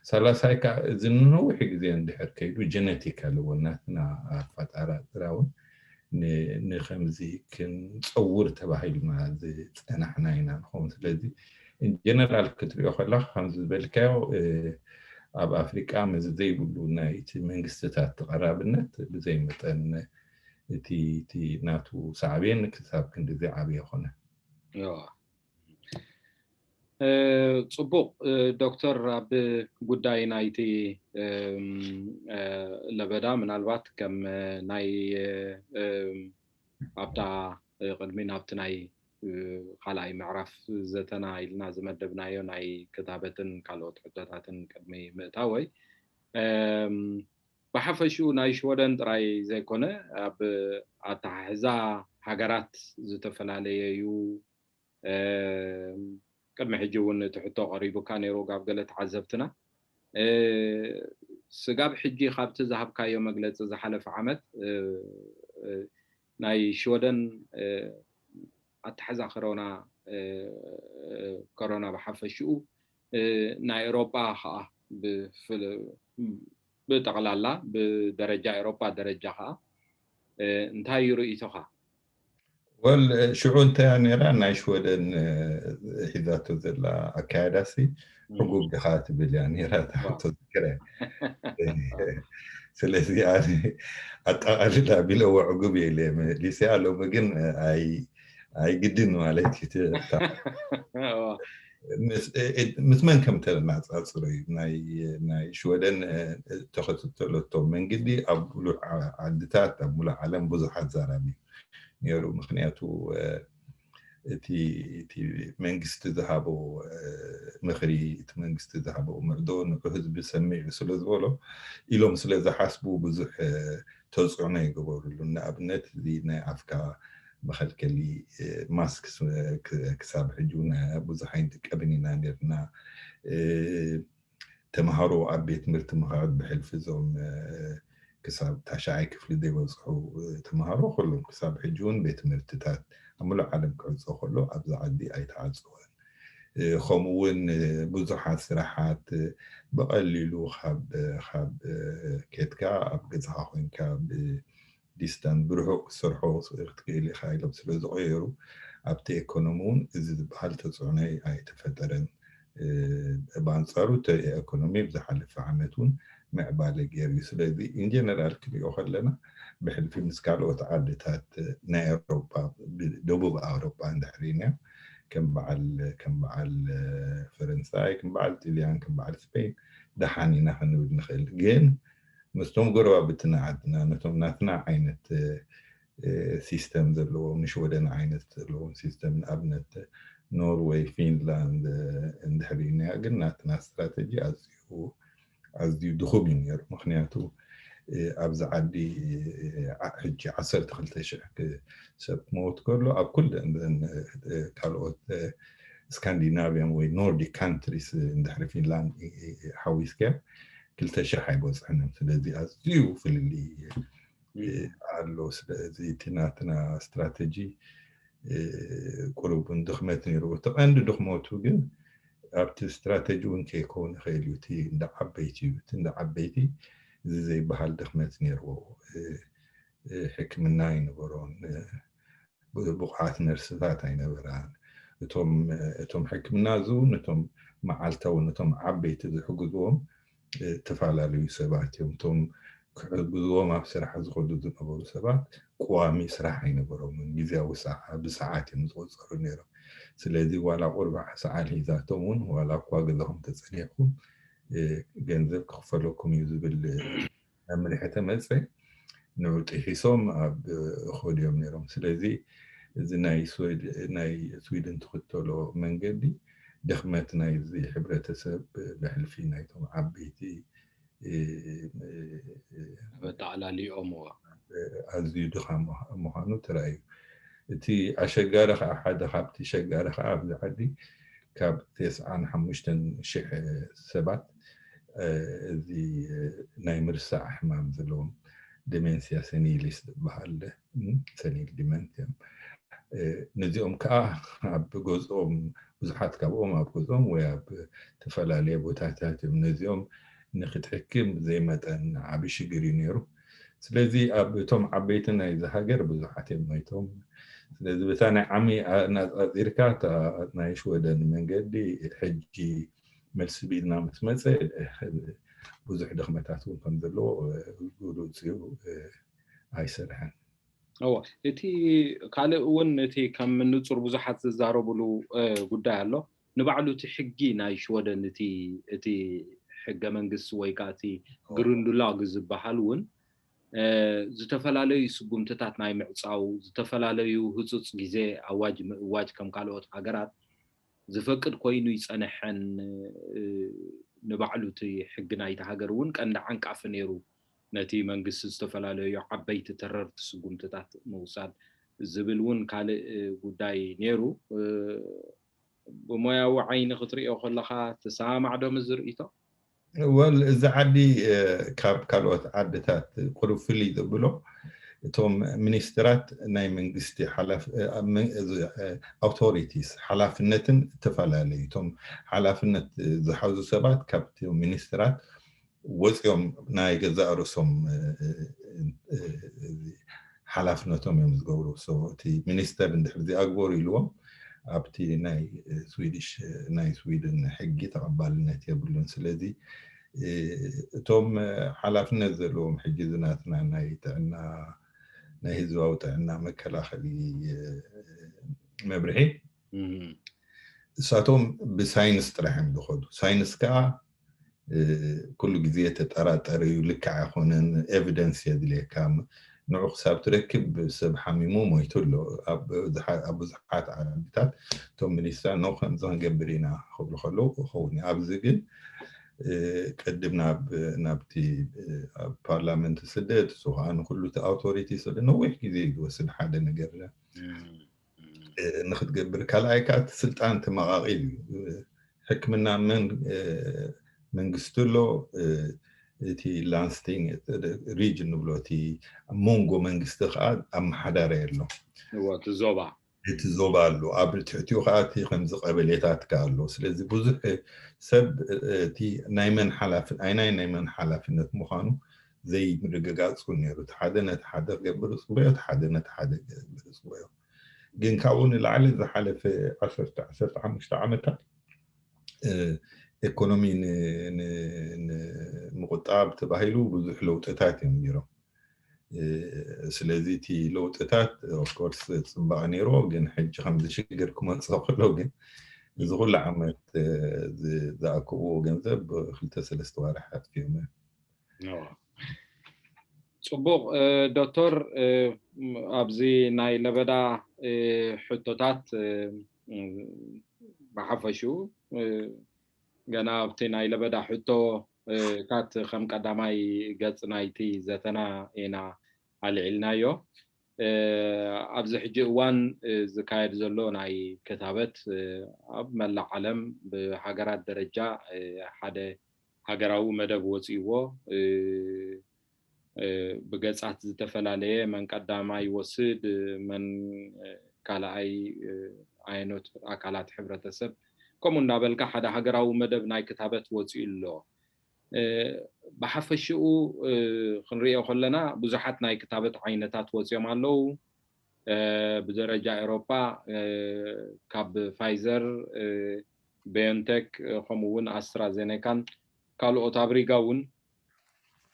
ሳላሳይ ከዓ እዚ ንነዊሕ ግዜ እንድሕር ከይዱ ጀነቲካል እውን ናትና ኣፈጣራጥራ እውን ንከምዚ ክንፀውር ተባሂልና ዝፀናሕና ኢና ንኸውን። ስለዚ ኢንጀነራል ክትሪኦ ከለካ ከምዚ ዝበልካዮ ኣብ ኣፍሪቃ ምስ ዘይብሉ ናይቲ መንግስትታት ተቐራብነት ብዘይ መጠን እቲ እቲ ናቱ ሳዕቤን ክሳብ ክንድዚ ዓብየ ኮነ። ጽቡቕ ዶክተር፣ ኣብ ጉዳይ ናይቲ ለበዳ ምናልባት ከም ናይ ኣብታ ቅድሚ ናብቲ ናይ ካልኣይ ምዕራፍ ዘተና ኢልና ዝመደብናዮ ናይ ክታበትን ካልኦት ሕቶታትን ቅድሚ ምእታወይ ብሓፈሽኡ ናይ ሽወደን ጥራይ ዘይኮነ ኣብ ኣተሓሕዛ ሃገራት ዝተፈላለየ እዩ። ቅድሚ ሕጂ እውን እቲ ሕቶ ቀሪቡካ ነይሩ ጋብ ገለ ተዓዘብትና። ስጋብ ሕጂ ካብቲ ዝሃብካዮ መግለፂ ዝሓለፈ ዓመት ናይ ሽወደን ኣተሓዛ ኮሮና ኮሮና ብሓፈሽኡ ናይ ኤሮጳ ከዓ ብጠቕላላ ብደረጃ ኤሮጳ ደረጃ ከዓ እንታይ እዩ ርእይቶኻ? ወል ሽዑ እንተያ ነራ ናይ ሽወደን ሒዛቶ ዘላ ኣካያዳሲ ሕጉብ ድኻ ትብል እያ ነራ ተዝክረ። ስለዚ ኣነ ኣጠቓልላ ቢለዎ ዕጉብ እየ ኢለ መሊሰያ። ሎሚ ግን ኣይግድን ማለት እዩ። ምስ መን ከም ተነጻጽሮ እዩ። ናይ ሽወደን ተኸተለቶ መንገዲ ኣብ ሙሉእ ዓድታት ኣብ ሙሉእ ዓለም ብዙሕ ኣዛራቢ ነይሩ። ምክንያቱ እቲ እቲ መንግስቲ ዝሃቦ ምኽሪ፣ እቲ መንግስቲ ዝሃቦ ምዕዶ ንዑ ህዝቢ ሰሚዑ ስለ ዝበሎ ኢሎም ስለ ዝሓስቡ ብዙሕ ተፅዕኖ ይገበሩሉ። ንኣብነት እዚ ናይ ኣፍካ መኸልከሊ ማስክ ክሳብ ሕጂ እውን ብዙሕ ኣይንጥቀምን ኢና ነርና። ተምሃሮ ኣብ ቤት ትምህርቲ ምኽዓድ ብሕልፊ እዞም ክሳብ ታሽዓይ ክፍሊ ዘይበፅሑ ተምሃሮ ኩሎም ክሳብ ሕጂ እውን ቤት ትምህርትታት ኣብ ሙሉእ ዓለም ክዕፆ ከሎ ኣብዚ ዓዲ ኣይተዓፀወን። ከምኡ እውን ብዙሓት ስራሓት ብቐሊሉ ካብ ካብ ኬድካ ኣብ ገዛኻ ኮይንካ ዲስታንስ ብርሑቕ ክትሰርሖ ክትክእል ኢኻ ኢሎም ስለ ዝቐየሩ ኣብቲ ኤኮኖሚ እውን እዚ ዝበሃል ተፅዕኖ ኣይተፈጠረን። ብኣንፃሩ እቲ ኤኮኖሚ ብዝሓለፈ ዓመት እውን ምዕባለ ገይሩ እዩ። ስለዚ ኢንጀነራል ክንሪኦ ከለና ብሕልፊ ምስ ካልኦት ዓድታት ናይ ኤውሮጳ ደቡብ ኣውሮጳ እንድሕር ኢና ከም በዓል ከም በዓል ፈረንሳይ ከም በዓል ጥልያን ከም በዓል ስፔን ደሓን ኢና ክንብል ንኽእል። ግን ምስቶም ጎረባብትና ዓድና ነቶም ናትና ዓይነት ሲስተም ዘለዎም ንሽወደን ዓይነት ዘለዎም ሲስተም ንኣብነት ኖርወይ፣ ፊንላንድ እንድሕር ኢናያ ግን ናትና ስትራተጂ ኣዝዩ ኣዝዩ ድኹም እዩ ነይሩ። ምክንያቱ ኣብዚ ዓዲ ሕጂ ዓሰርተ ክልተ ሽሕ ሰብ ክመውት ከሎ ኣብ ኩለን ካልኦት ስካንዲናቪያን ወይ ኖርዲክ ካንትሪስ እንድሕሪ ፊንላንድ ሓዊስካ ክልተ ሽሕ ኣይበፅሕን እዮም። ስለዚ ኣዝዩ ፍልልይ ኣሎ። ስለዚ እቲ ናትና ስትራተጂ ቁሩብ ድኽመት ነይሩ። እቲ ቀንዲ ድኽመቱ ግን ኣብቲ ስትራተጂ እውን ከይከውን ይኽእል እዩ። እቲ እንዳ ዓበይቲ እዩ። እቲ እንዳ ዓበይቲ እዚ ዘይበሃል ድኽመት ነይርዎ። ሕክምና ኣይነበሮን። ብቑዓት ነርስታት ኣይነበራን። እቶም ሕክምና እዚ እውን እቶም መዓልታዊ ነቶም ዓበይቲ ዝሕግዝዎም ዝተፈላለዩ ሰባት እዮም። እቶም ክሕግዝዎም ኣብ ስራሕ ዝኸዱ ዝነበሩ ሰባት ቀዋሚ ስራሕ ኣይነበሮምን። ግዜያዊ ብሰዓት እዮም ዝቆፀሩ ነይሮም። ስለዚ ዋላ ቁርባዕ ሰዓል ሒዛቶም እውን ዋላ እኳ ገዛኹም ተጸኒሕኩም ገንዘብ ክኽፈለኩም እዩ ዝብል መምርሒ ተመጸ። ንዑ ጥሒሶም ኣብ ኾድዮም ነይሮም። ስለዚ እዚ ናይ ስዊድን ትኽተሎ መንገዲ ድኽመት ናይዚ ሕብረተሰብ ብሕልፊ ናይቶም ዓበይቲ ኣጠቃላሊኦምዎ ኣዝዩ ድኻ ምዃኑ ተራእዩ። እቲ ኣሸጋሪ ከዓ ሓደ ካብቲ ሸጋሪ ከዓ ኣብዚ ዓዲ ካብ ተስዓን ሓሙሽተን ሽሕ ሰባት እዚ ናይ ምርሳዕ ሕማም ዘለዎም ደሜንስያ ሰኒሊስ ዝበሃል ሰኒል ዲመንት እዮም። ነዚኦም ከዓ ኣብ ገዝኦም ብዙሓት ካብኦም ኣብ ገዝኦም ወይ ኣብ ተፈላለየ ቦታታት እዮም። ነዚኦም ንክትሕክም ዘይመጠን ዓቢ ሽግር እዩ ነይሩ። ስለዚ ኣብ እቶም ዓበይቲ ናይዚ ሃገር ብዙሓት እዮም ሞይቶም። ስለዚ በታ ናይ ዓሚ ኣናፃፂርካ እታ ናይ ሽወደን መንገዲ ሕጂ መልሲ ቢልና ምስ መፀ ብዙሕ ድኽመታት እውን ከም ዘለዎ ግሉፅ እዩ። ኣይሰርሐን። እወ፣ እቲ ካልእ እውን እቲ ከም ንጹር ብዙሓት ዝዛረብሉ ጉዳይ ኣሎ። ንባዕሉ እቲ ሕጊ ናይ ሽወደን እቲ እቲ ሕገ መንግስቲ ወይ ከዓ እቲ ግሩንዱላግ ዝበሃል እውን ዝተፈላለዩ ስጉምትታት ናይ ምዕፃው፣ ዝተፈላለዩ ህፁፅ ግዜ ኣዋጅ ምእዋጅ ከም ካልኦት ሃገራት ዝፈቅድ ኮይኑ ይፀነሐን ንባዕሉ እቲ ሕጊ ናይቲ ሃገር እውን ቀንዲ ዓንቃፊ ነይሩ። ነቲ መንግስቲ ዝተፈላለዩ ዓበይቲ ተረርቲ ስጉምትታት ምውሳድ ዝብል እውን ካልእ ጉዳይ ነይሩ። ብሞያዊ ዓይኒ ክትሪኦ ከለካ ትሰማማዕ ዶ ምስ ዝርእይቶ? ወል እዚ ዓዲ ካብ ካልኦት ዓድታት ቁሩብ ፍልይ ዘብሎ እቶም ሚኒስትራት ናይ መንግስቲ ኣውቶሪቲስ ሓላፍነትን እተፈላለዩ እቶም ሓላፍነት ዝሓዙ ሰባት ካብቲ ሚኒስትራት ወፂኦም ናይ ገዛእ ርእሶም ሓላፍነቶም እዮም ዝገብሩ። እቲ ሚኒስተር እንድሕር ዚኣግበሩ ኢልዎም ኣብቲ ናይ ስዊድሽ ናይ ስዊድን ሕጊ ተቐባልነት የብሉን። ስለዚ እቶም ሓላፍነት ዘለዎም ሕጂ ዝናትና ናይ ጥዕና ናይ ህዝባዊ ጥዕና መከላኸሊ መምርሒ እሳቶም ብሳይንስ ጥራሕ እዮም ዝኸዱ። ሳይንስ ከዓ ኩሉ ግዜ ተጠራጠር እዩ፣ ልክዕ ኣይኮነን፣ ኤቪደንስ የድልየካ። ንዑ ክሳብ ትረክብ ሰብ ሓሚሙ ሞይቱ ኣሎ። ኣብ ብዙሓት ዓድታት እቶም ሚኒስትራ ኖ ከምዚ ክንገብር ኢና ክብሉ ከለዉ ክኸውን እዩ። ኣብዚ ግን ቅድም ናብ ናብቲ ኣብ ፓርላመንት ስደት እሱ ከዓ ንኩሉ እቲ ኣውቶሪቲ ስለ ነዊሕ ግዜ እዩ ዝወስድ ሓደ ነገር ንክትገብር ካልኣይ ከዓ እቲ ስልጣን ተመቃቂል እዩ። ሕክምና መን መንግስቲ ኣሎ፣ እቲ ላንስቲንግ ሪጅን ንብሎ እቲ መንጎ መንግስቲ ከዓ ኣመሓዳሪ ኣሎ። እቲ ዞባ እቲ ዞባ ኣሎ፣ ኣብ ትሕቲኡ ከዓ እቲ ከምዚ ቀበሌታት ከዓ ኣሎ። ስለዚ ብዙሕ ሰብ እቲ ናይ መን ሓላፍነት ኣይናይ ናይ መን ሓላፍነት ምዃኑ ዘይምርግጋፅ እውን ነይሩ። እቲ ሓደ ነቲ ሓደ ክገብር ዝፅበዮ፣ እቲ ሓደ ነቲ ሓደ ክገብር ዝፅበዮ። ግን ካብኡ ንላዕሊ ዝሓለፈ ዓሰርተ ዓሰርተ ሓሙሽተ ዓመታት ኢኮኖሚ ንምቁጣብ ተባሂሉ ብዙሕ ለውጥታት እዮም ነይሮም። ስለዚ እቲ ለውጥታት ኦፍኮርስ ፅባቐ ነይርዎ፣ ግን ሕጂ ከምዚ ሽግር ክመፅኦ ከሎ ግን እዚ ኩሉ ዓመት ዝኣክብዎ ገንዘብ ብክልተ ሰለስተ ዋርሕ ኣጥፊኦም እዮም። ፅቡቕ ዶክተር፣ ኣብዚ ናይ ለበዳ ሕቶታት ብሓፈሽኡ ገና ኣብቲ ናይ ለበዳ ሕቶ ታት ከም ቀዳማይ ገፅ ናይቲ ዘተና ኢና ኣልዒልናዮ። ኣብዚ ሕጂ እዋን ዝካየድ ዘሎ ናይ ክታበት ኣብ መላእ ዓለም ብሃገራት ደረጃ ሓደ ሃገራዊ መደብ ወፂእዎ ብገፃት ዝተፈላለየ መን ቀዳማይ ይወስድ መን ካልኣይ ዓይነት ኣካላት ሕብረተሰብ ከምኡ እንዳበልካ ሓደ ሃገራዊ መደብ ናይ ክታበት ወፂኡ ኣሎ። ብሓፈሽኡ ክንሪኦ ከለና ብዙሓት ናይ ክታበት ዓይነታት ወፂኦም ኣለዉ። ብደረጃ ኤሮፓ ካብ ፋይዘር፣ ባዮንቴክ ከምኡ እውን ኣስትራዜኔካን ካልኦት ኣብ ሪጋ እውን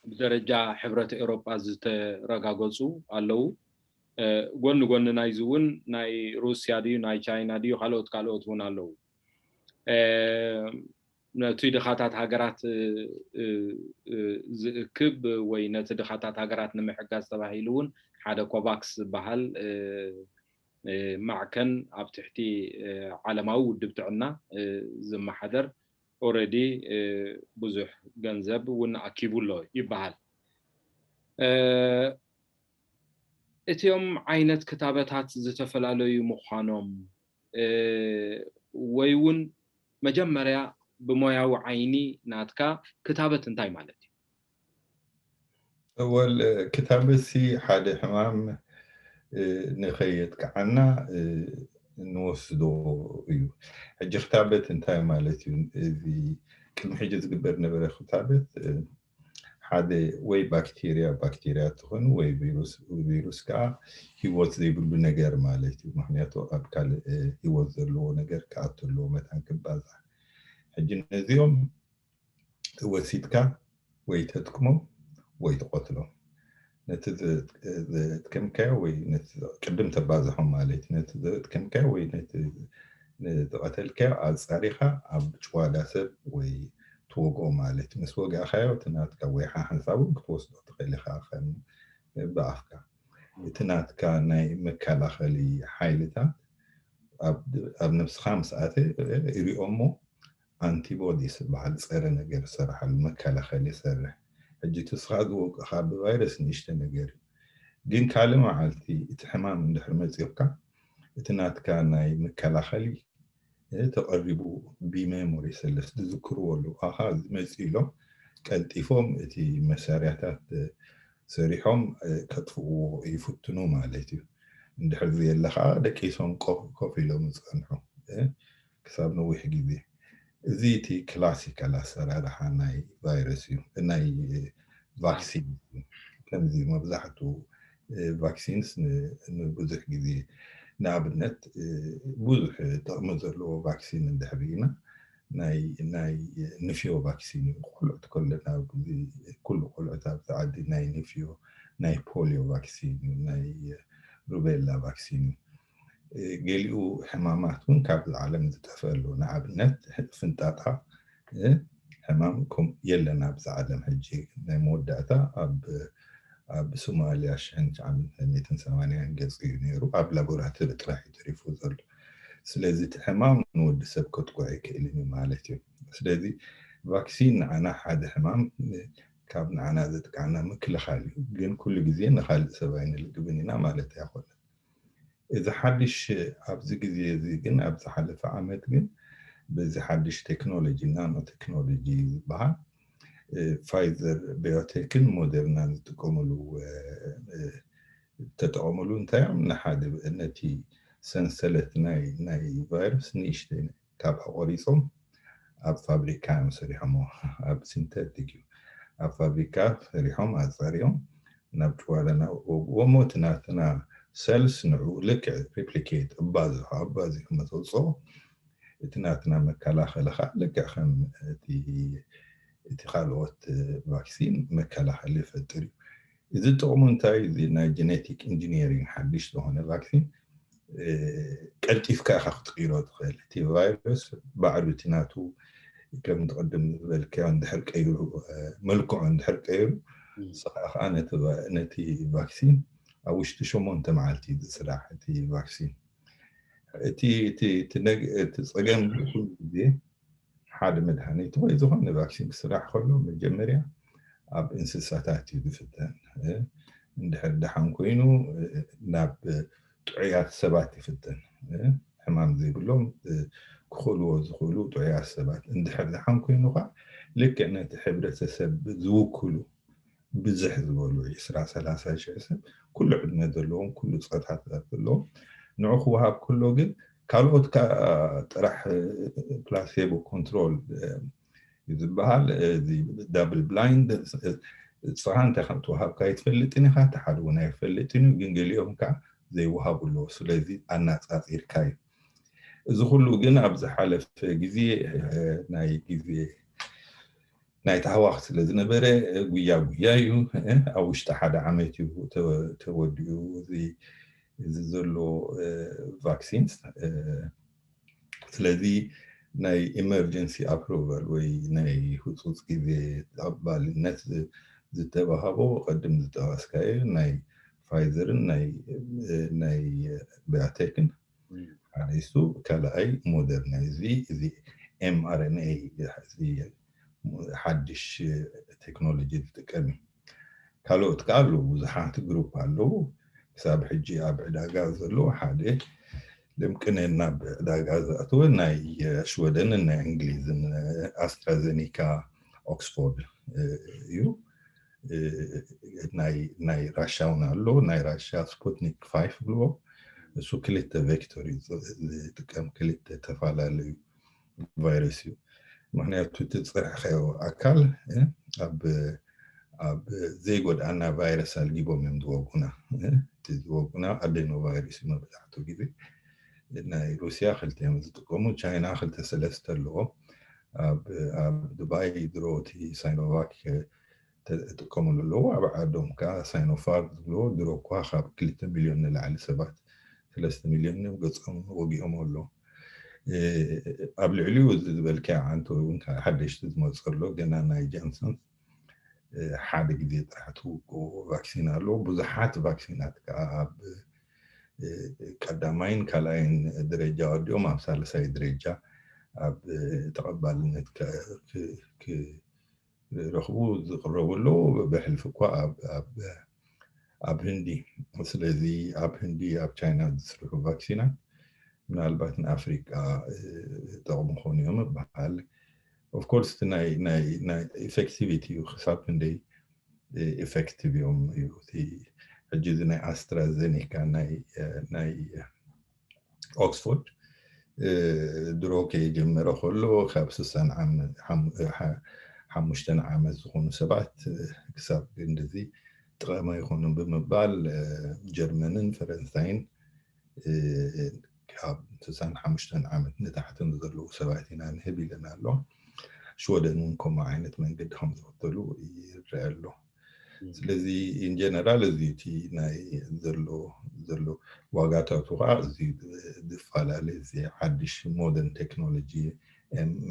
ብደረጃ ሕብረት ኤሮፓ ዝተረጋገፁ ኣለዉ። ጎኒ ጎኒ ናይዚ እውን ናይ ሩስያ ድዩ ናይ ቻይና ድዩ ካልኦት ካልኦት እውን ኣለዉ። ነቲ ድኻታት ሃገራት ዝእክብ ወይ ነቲ ድኻታት ሃገራት ንምሕጋዝ ተባሂሉ እውን ሓደ ኮቫክስ ዝበሃል ማዕከን ኣብ ትሕቲ ዓለማዊ ውድብ ጥዕና ዝመሓደር ኦረዲ ብዙሕ ገንዘብ እውን ኣኪቡ ኣሎ ይበሃል። እቲኦም ዓይነት ክታበታት ዝተፈላለዩ ምዃኖም ወይ እውን መጀመርያ ብሞያዊ ዓይኒ ናትካ ክታበት እንታይ ማለት እዩ? ወል ክታበት ሲ ሓደ ሕማም ንኸየጥቅዓና ንወስዶ እዩ። ሕጂ ክታበት እንታይ ማለት እዩ? እዚ ቅድሚ ሕጂ ዝግበር ነበረ ክታበት ሓደ ወይ ባክቴርያ ባክቴርያ ትኾኑ ወይ ቪሩስ ቪሩስ ከዓ ህይወት ዘይብሉ ነገር ማለት እዩ። ምክንያቱ ኣብ ካልእ ህይወት ዘለዎ ነገር ክኣቱ ኣለዎ መታን ክባዛሕ። ሕጂ ነዚኦም ወሲድካ ወይ ተጥቅሞም ወይ ትቐትሎም። ነቲ ዘጥከምካዮ ወይ ቅድም ተባዝሖም ማለት ነቲ ዘጥከምካዮ ወይ ነቲ ዝቐተልካዮ ኣጻሪኻ ኣብ ጭዋዳ ሰብ ወይ ትወግኦ ማለት ምስ ወጋእካዮ እቲ ናትካ ወይ ሓሓንሳብ እውን ክትወስዶ ትኽእል ኢኻ ከም ብኣፍካ እቲ ናትካ ናይ መከላኸሊ ሓይልታት ኣብ ነብስኻ ምስ ኣተ ይሪኦሞ ኣንቲቦዲስ ዝበሃል ፀረ ነገር ዝሰርሓሉ መከላኸሊ ይሰርሕ። ሕጂ እቲ ንስኻ ዝወቅኻ ብቫይረስ ንእሽተ ነገር እዩ። ግን ካልእ መዓልቲ እቲ ሕማም እንድሕር መፂኦካ እቲ ናትካ ናይ መከላኸሊ ተቐሪቡ ብሜሞሪ ሰለስ ዝዝክርዎ ኣለዉ ኣኻ መፂ ኢሎም ቀልጢፎም እቲ መሳርያታት ሰሪሖም ከጥፍእዎ ይፍትኑ ማለት እዩ። እንድሕር ዘየለ ከዓ ደቂሶም ኮፍ ኢሎም ዝፀንሑ ክሳብ ነዊሕ ግዜ። እዚ እቲ ክላሲካል ኣሰራርሓ ናይ ቫይረስ እዩ ናይ ቫክሲን። ከምዚ መብዛሕትኡ ቫክሲንስ ንብዙሕ ግዜ ንኣብነት ብዙሕ ጥቕሚ ዘለዎ ቫክሲን እንድሕር ኢና ናይ ናይ ንፍዮ ቫክሲን እዩ። ቆልዑት ከለና ኩሉ ቆልዑት ኣብዚ ዓዲ ናይ ንፍዮ ናይ ፖሊዮ ቫክሲን እዩ ናይ ሩቤላ ቫክሲን እዩ። ገሊኡ ሕማማት እውን ካብዚ ዓለም ዝጠፍአ ኣሎ። ንኣብነት ፍንጣጣ ሕማም የለን ኣብዚ ዓለም ሕጂ ናይ መወዳእታ ኣብ ኣብ ሶማልያ ሽሕን ትሽዓን ሚእትን ሰማንያን ገፅ እዩ ነይሩ። ኣብ ላቦራቶሪ ጥራሕ እዩ ተሪፉ ዘሎ። ስለዚ እቲ ሕማም ንወዲ ሰብ ከጥቅዖ ኣይክእልን እዩ ማለት እዩ። ስለዚ ቫክሲን ንዓና ሓደ ሕማም ካብ ንዓና ዘጥቃዕና ምክልኻል እዩ። ግን ኩሉ ግዜ ንካልእ ሰብ ኣይንልግብን ኢና ማለት ኣይኮነን። እዚ ሓድሽ ኣብዚ ግዜ እዚ ግን ኣብ ዝሓለፈ ዓመት ግን በዚ ሓድሽ ቴክኖሎጂ ናኖ ቴክኖሎጂ ዝበሃል ፋይዘር ባዮቴክን ሞደርናን ዝጥቀምሉ ተጠቐምሉ እንታይ እዮም ንሓደ ነቲ ሰንሰለት ናይ ናይ ቫይረስ ንእሽተይ ካብ ኣቆሪፆም ኣብ ፋብሪካ እዮም ሰሪሖሞ ኣብ ሲንተቲክ እዩ ኣብ ፋብሪካ ሰሪሖም ኣፃሪዮም ናብ ጭዋዳና ወግዎም እቲ ናትና ሰልስ ንዑ ልክዕ ሪፕሊኬት እባዝሖ ኣባዚሑ መተውፅኦ እቲ ናትና መከላኸሊ ከዓ ልክዕ ከም እቲ ካልኦት ቫክሲን መከላኸሊ ይፈጥር እዩ። እዚ ጥቕሙ እንታይ እዚ ናይ ጀኔቲክ ኢንጂኒሪንግ ሓድሽ ዝኾነ ቫክሲን ቀልጢፍካ ኢኻ ክትቅይሮ ትኽእል። እቲ ቫይረስ ባዕሉ እቲ ናቱ ከም ትቐድም ዝበልካዮ እንድሕር ቀይሩ መልክዑ እንድሕር ቀይሩ ንስኻ ከዓ ነቲ ቫክሲን ኣብ ውሽጢ ሸሞንተ መዓልቲ ዝስራሕ እቲ ቫክሲን። እቲ ጸገም ኩሉ ግዜ ሓደ መድሃኒት ወይ ዝኾነ ቫክሲን ክስራሕ ከሎ መጀመርያ ኣብ እንስሳታት እዩ ዝፍተን። እንድሕር ደሓን ኮይኑ ናብ ጥዑያት ሰባት ይፍተን። ሕማም ዘይብሎም ክኽእልዎ ዝኽእሉ ጥዑያት ሰባት እንድሕር ደሓን ኮይኑ ከዓ ልክዕ ነቲ ሕብረተሰብ ዝውክሉ ብዝሕ ዝበሉ ዒስራ ሰላሳ ሽሕ ሰብ ኩሉ ዕድመ ዘለዎም ኩሉ ፆታት ዘለዎም ንዑ ክወሃብ ከሎ ግን ካልኦት ጥራሕ ፕላሴቦ ኮንትሮል ዝበሃል ዳብል ብላይንድ ንስኻ እንታይ ከም ትወሃብካ ኣይትፈልጥን ኢኻ፣ እቲ ሓደ እውን ኣይፈልጥን እዩ። ግን ገሊኦም ከዓ ዘይወሃቡ ኣለዎ። ስለዚ ኣናፃፂርካ እዩ። እዚ ኩሉ ግን ኣብ ዝሓለፈ ግዜ ናይ ግዜ ናይ ታህዋኽ ስለ ዝነበረ ጉያ ጉያ እዩ። ኣብ ውሽጢ ሓደ ዓመት እዩ ተወዲኡ። እዚ እዚ ዘሎ ቫክሲንስ። ስለዚ ናይ ኢመርጀንሲ ኣፕሮቫል ወይ ናይ ህፁፅ ግዜ ተቐባልነት ዝተባሃቦ ቅድም ዝጠቐስካዮ ናይ ፋይዘርን ናይ ባዮቴክን ሓደ እሱ፣ ካልኣይ ሞደርና። እዚ እዚ ኤምኣርኤንኤ ሓድሽ ቴክኖሎጂ ዝጥቀም እዩ። ካልኦት ከዓ ኣለዉ፣ ብዙሓት ግሩፕ ኣለዉ። ክሳብ ሕጂ ኣብ ዕዳጋ ዘለዉ ሓደ ልምቅነ ናብ ዕዳጋ ዝኣተወ ናይ ሽወደንን ናይ እንግሊዝን ኣስትራዘኒካ ኦክስፎርድ እዩ። ናይ ራሻ እውን ኣሎ፣ ናይ ራሻ ስፑትኒክ ፋይፍ ብልዎ። እሱ ክልተ ቬክተር እዩ ዝጥቀም፣ ክልተ ተፈላለዩ ቫይረስ እዩ። ምክንያቱ እቲ ዝፀናሕካዮ ኣካል ኣብ ኣብ ዘይጎድኣና ቫይረስ ኣልጊቦም እዮም ዝወጉና። እቲ ዝወጉና ኣደኖ ቫይረስ እዩ መብዛሕትኡ ግዜ። ናይ ሩስያ ክልተ እዮም ዝጥቀሙ፣ ቻይና ክልተ ሰለስተ ኣለዎም። ኣብ ዱባይ ድሮ እቲ ሳይኖቫክ ተጥቀምሉ ኣለዉ። ኣብ ዓዶም ከዓ ሳይኖፋርም ዝብልዎ ድሮ እኳ ካብ ክልተ ሚልዮን ንላዕሊ ሰባት፣ ሰለስተ ሚልዮን እዮም ገጾም ወጊኦም ኣለዉ። ኣብ ልዕሊኡ እዚ ዝበልካዮ ዓንቶ እውን ሓደሽቲ ዝመፁ ኣሎ። ገና ናይ ጃንሰን ሓደ ግዜ ጥራሕ ትውቅኡ ቫክሲን ኣሎ። ብዙሓት ቫክሲናት ከዓ ኣብ ቀዳማይን ካልኣይን ደረጃ ወዲኦም ኣብ ሳልሳይ ደረጃ ኣብ ተቐባልነት ክረኽቡ ዝቕረቡ ኣለዉ። ብሕልፊ እኳ ኣብ ህንዲ። ስለዚ ኣብ ህንዲ ኣብ ቻይና ዝስርሑ ቫክሲናት ምናልባት ንኣፍሪቃ ጠቕሙ ኾኑ እዮም ይበሃል። ኦፍኮርስ ናይ ኢፌክቲቪቲ እዩ፣ ክሳብ ክንደይ ኢፌክቲቭ እዮም እዩ። ሕጂ እዚ ናይ ኣስትራዘኒካ ናይ ኦክስፎርድ ድሮ ከይጀመረ ከሎ ካብ ስሳን ሓሙሽተን ዓመት ዝኾኑ ሰባት ክሳብ ክንድዚ ጥቐማ ይኾኑ ብምባል ጀርመንን ፈረንሳይን ካብ ስሳን ሓሙሽተን ዓመት ንታሕትን ዘለዉ ሰባት ኢና ንህብ ኢለን ኣሎ። ሽወደን እውን ከምኡ ዓይነት መንገዲ ከም ዝኽተሉ ይረአ ኣሎ። ስለዚ ኢንጀነራል እዚ እቲ ናይ ዘሎ ዘሎ ዋጋታቱ ከዓ እዚ ዝፈላለ እዚ ሓድሽ ሞደርን ቴክኖሎጂ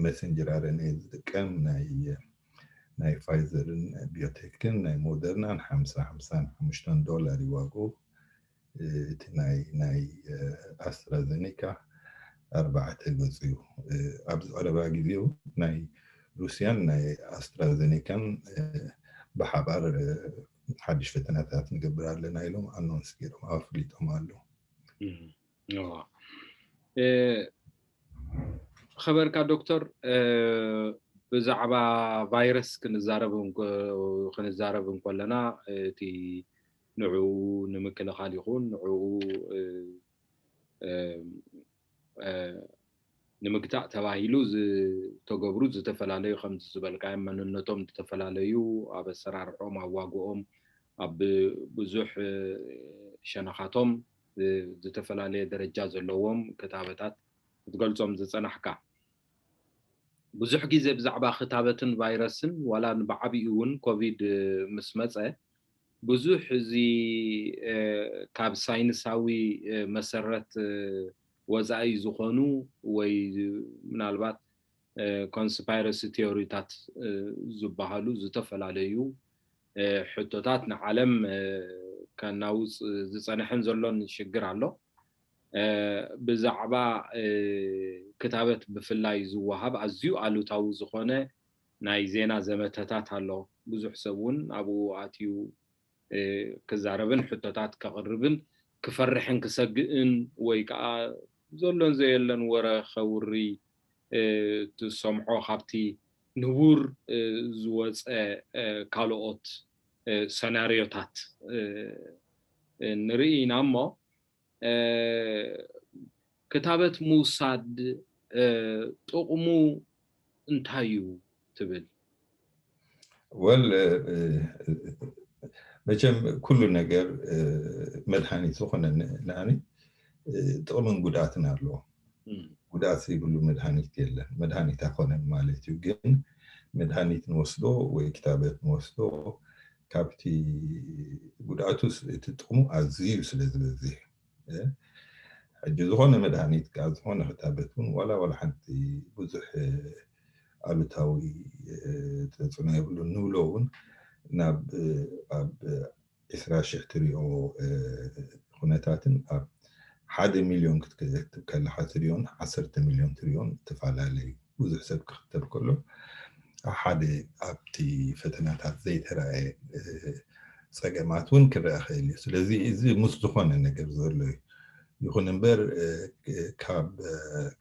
መሰንጀር ኣረንኤ ዝጥቀም ናይ ናይ ፋይዘርን ቢዮቴክን ናይ ሞደርናን ሓምሳ ሓምሳን ሓሙሽተን ዶላር ይዋግኡ። እቲ ናይ ናይ ኣስትራዘኒካ ኣርባዕተ ገፁ እዩ። ኣብዚ ቀረባ ግዜ ናይ ሩስያን ናይ ኣስትራዘኒካን ብሓባር ሓድሽ ፈተናታት ንገብር ኣለና ኢሎም ኣኖንስ ገይሮም ኣፍሊጦም ኣለዉ። ኸበርካ ዶክተር፣ ብዛዕባ ቫይረስ ክንዛረብ ክንዛረብ እንከለና እቲ ንዕኡ ንምክልኻል ይኹን ንዕኡ ንምግታእ ተባሂሉ ዝተገብሩ ዝተፈላለዩ ከምዚ ዝበልካዮም መንነቶም ዝተፈላለዩ ኣብ ኣሰራርሖም ኣብ ዋግኦም ኣብ ብዙሕ ሸነኻቶም ዝተፈላለየ ደረጃ ዘለዎም ክታበታት ክትገልጾም ዝጸናሕካ። ብዙሕ ግዜ ብዛዕባ ክታበትን ቫይረስን ዋላ ንብዓቢኡ እውን ኮቪድ ምስ መጸ ብዙሕ እዚ ካብ ሳይንሳዊ መሰረት ወፃኢ ዝኾኑ ወይ ምናልባት ኮንስፓይረሲ ቲዮሪታት ዝበሃሉ ዝተፈላለዩ ሕቶታት ንዓለም ከናውፅ ዝፀንሐን ዘሎን ሽግር ኣሎ። ብዛዕባ ክታበት ብፍላይ ዝወሃብ ኣዝዩ ኣሉታዊ ዝኾነ ናይ ዜና ዘመተታት ኣሎ። ብዙሕ ሰብ እውን ኣብኡ ኣትዩ ክዛረብን ሕቶታት ከቕርብን ክፈርሕን ክሰግእን ወይ ከዓ ዘሎን ዘየለን ወረ ከውሪ ትሰምዖ ካብቲ ንቡር ዝወፀ ካልኦት ሰናርዮታት ንርኢ ኢና እሞ ክታበት ምውሳድ ጥቕሙ እንታይ እዩ ትብል? ወል መቸም ኩሉ ነገር መድሃኒት ዝኾነ ንኣኒ ጥቕምን ጉድኣትን ኣለዎ። ጉድኣት ዘይብሉ መድሃኒት የለን። መድሃኒት ኣይኮነን ማለት እዩ፣ ግን መድሃኒት ንወስዶ ወይ ክታበት ንወስዶ ካብቲ ጉድኣቱ እቲ ጥቕሙ ኣዝዩ ስለ ዝበዝሕ ሕጂ ዝኾነ መድሃኒት ካብ ዝኾነ ክታበት እውን ዋላ ዋላ ሓንቲ ብዙሕ ኣሉታዊ ተፅዕኖ የብሉን ንብሎ እውን ናብ ኣብ ዕስራ ሽሕ ትሪኦ ኩነታትን ኣብ ሓደ ሚልዮን ክትከትብ ከለካ ትሪኦን ዓሰርተ ሚልዮን ትሪኦን ትፈላለዩ። ብዙሕ ሰብ ክክተብ ከሎ ሓደ ኣብቲ ፈተናታት ዘይተረኣየ ፀገማት እውን ክረአ ክእል እዩ። ስለዚ እዚ ምስ ዝኾነ ነገር ዘሎ እዩ። ይኹን እምበር ካብ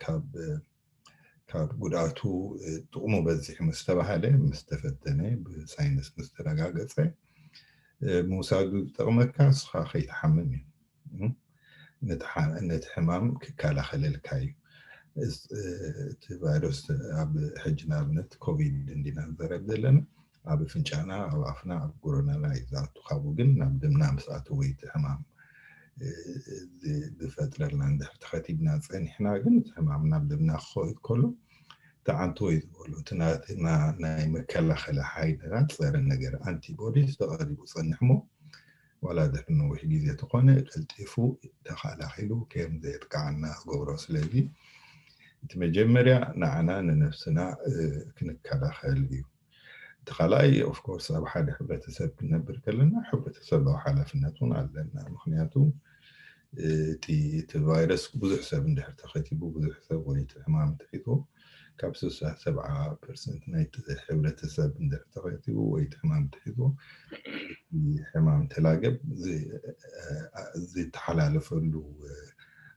ካብ ካብ ጉድኣቱ ጥቕሙ በዚሕ ምስ ተባሃለ ምስ ተፈተነ ብሳይንስ ምስ ተረጋገፀ ምውሳዱ ዝጠቕመካ ንስኻ ከይትሓምም እዩ። ነቲ ሕማም ክከላኸለልካ እዩ። እቲ ቫይረስ ኣብ ሕጂ ንኣብነት ኮቪድ እንዲና ንዘረብ ዘለና ኣብ ፍንጫና ኣብ ኣፍና ኣብ ጎረናና እዩ ዝኣቱ። ካብኡ ግን ናብ ደምና ምስ ኣተወ እቲ ሕማም ዝፈጥረልና እንድሕር ተኸቲብና ፀኒሕና ግን እቲ ሕማም ናብ ደምና ክኸይድ ከሎ ተዓንቶ እዩ ዝበሉ እቲ ናይ መከላኸሊ ሓይልና ፀረ ነገር ኣንቲቦዲስ ተቐሪቡ ፀንሕ ሞ ዋላ ድሕሪ ነዊሕ ግዜ ተኾነ ቀልጢፉ ተኸላኺሉ ከም ዘየጥቃዓና ገብሮ። ስለዚ እቲ መጀመርያ ንዓና ንነፍስና ክንከላኸል እዩ። እቲ ካልኣይ ኦፍኮርስ ኣብ ሓደ ሕብረተሰብ ክንነብር ከለና ሕብረተሰባዊ ሓላፍነት እውን ኣለና። ምክንያቱ እቲ ቫይረስ ብዙሕ ሰብ እንድሕር ተኸቲቡ ብዙሕ ሰብ ወይ እቲ ሕማም ትሒቱ ካብ ስሳ ሰብዓ ፐርሰንት ናይቲ ሕብረተሰብ እንድሕር ተኸቲቡ ወይ እቲ ሕማም ትሒቱ ሕማም ተላገብ ዝተሓላለፈሉ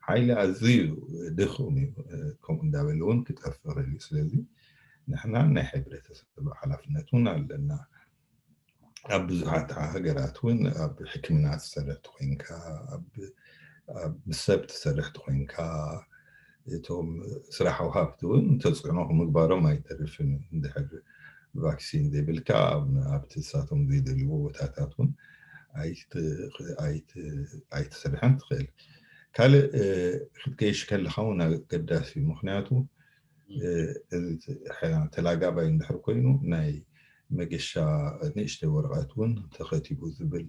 ሓይሊ ኣዝዩ ድኹም እዩ። ከምኡ እንዳበለ እውን ክጠፍእ ክእል እዩ። ስለዚ ንሕና ናይ ሕብረተሰብ ሓላፍነት እውን ኣለና። ኣብ ብዙሓት ሃገራት እውን ኣብ ሕክምና ትሰርሕ ተኮይንካ ኣብ ምስ ሰብ ትሰርሕ ተኮይንካ እቶም ስራሕ ሃብቲ እውን ተፅዕኖ ምግባሮም ኣይተርፍን። እንድሕር ቫክሲን ዘይብልካ ኣብቲ ንሳቶም ዘይደልይዎ ቦታታት እውን ኣይትሰርሕን ትኽእል። ካልእ ክትገይሽ ከለካ እውን ኣገዳሲ እዩ። ምክንያቱ ተላጋባይ እንድሕር ኮይኑ ናይ መገሻ ንእሽተይ ወረቐት እውን ተኸቲቡ ዝብል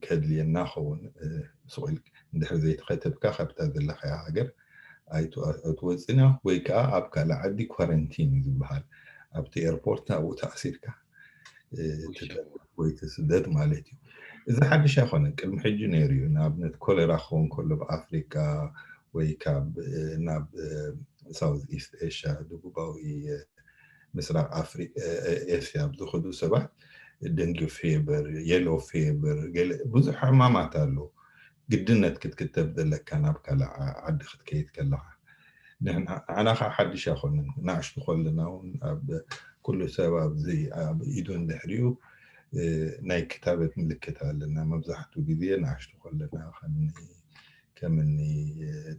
ከድልየና ኸውን ስቕ ኢልካ እንድሕር ዘይተኸተብካ ካብታ ዘለኻያ ሃገር ኣይትወፅእን ወይ ከዓ ኣብ ካልእ ዓዲ ኳረንቲን እዩ ዝበሃል። ኣብቲ ኤርፖርት ኣብኡ ተኣሲርካ ወይ ትስደድ ማለት እዩ። እዚ ሓድሽ ኣይኮነን፣ ቅድሚ ሕጂ ነይሩ እዩ። ንኣብነት ኮሌራ ክኸውን ከሎ ኣብ ኣፍሪቃ ወይ ካብ ናብ ሳውዝ ኢስት ኤሽያ ደቡባዊ ምስራቅ ኣፍሪቃ ኤስያ ኣብ ዝኸዱ ሰባት ደንጊ ፌበር፣ የሎ ፌበር፣ ገለ ብዙሕ ሕማማት ኣሎ። ግድነት ክትክተብ ዘለካ ናብ ካልእ ዓዲ ክትከይድ ከለካ ንሕና ከዓ ሓድሽ ኣይኮነን። ንኣሽቱ ከለና እውን ኣብ ኩሉ ሰብ ኣብዚ ኣብ ኢዱ እንድሕሪኡ ናይ ክታበት ምልክት ኣለና። መብዛሕትኡ ግዜ ንኣሽቱ ከለና ከምኒ ከምኒ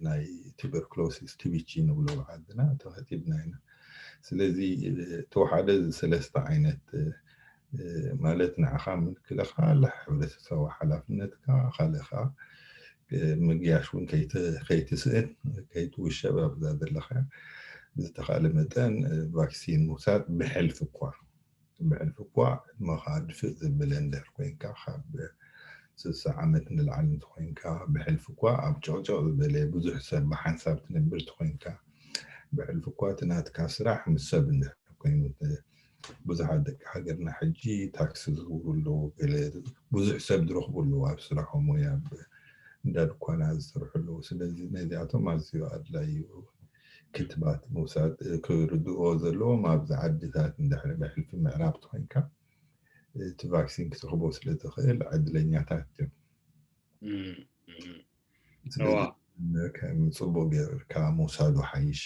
ናይ ቱበርክሎሲስ ቲቢጂ ንብሎ ብዓድና ተኸቲብና ኢና። ስለዚ ተወሓደ ሰለስተ ዓይነት ማለት ንዓኻ ምልክለኻ ኣላ ሕብረተሰባዊ ሓላፍነትካ ካልእኻ ምግያሽ እውን ከይትስእን ከይትውሸብ ኣብዛ ዘለኻ ብዝተኻእለ መጠን ቫክሲን ምውሳድ ብሕልፊ እኳ ብሕልፊ እኳ ዕድመኻ ድፍእ ዘበለ እንድሕር ኮይንካ ካብ ስሳ ዓመት ንላዕሊ እንተኮይንካ ብሕልፊ እኳ ኣብ ጨቕጨቕ ዝበለ ብዙሕ ሰብ ብሓንሳብ ትነብር እንተኮይንካ ብሕልፊ እኳ እቲ ናትካ ስራሕ ምስ ሰብ እንድሕር ኮይኑ ብዙሓት ደቂ ሃገርና ሕጂ ታክሲ ዝገብሩ ኣለዉ። ገለ ብዙሕ ሰብ ዝረኽቡ ኣለዉ ኣብ ስራሖም ወይ ኣብ እንዳ ድኳና ዝሰርሑ ኣለዉ። ስለዚ ነዚኣቶም ኣዝዩ ኣድላይ እዩ ክትባት ምውሳድ። ክርድእዎ ዘለዎም ኣብዚ ዓድታት እንድሕር ብሕልፊ ምዕራብ ተኮይንካ እቲ ቫክሲን ክትረኽቦ ስለ ትኽእል ዕድለኛታት እዮም። ከም ፅቡቅ ገይርካ ምውሳዱ ሓይሽ።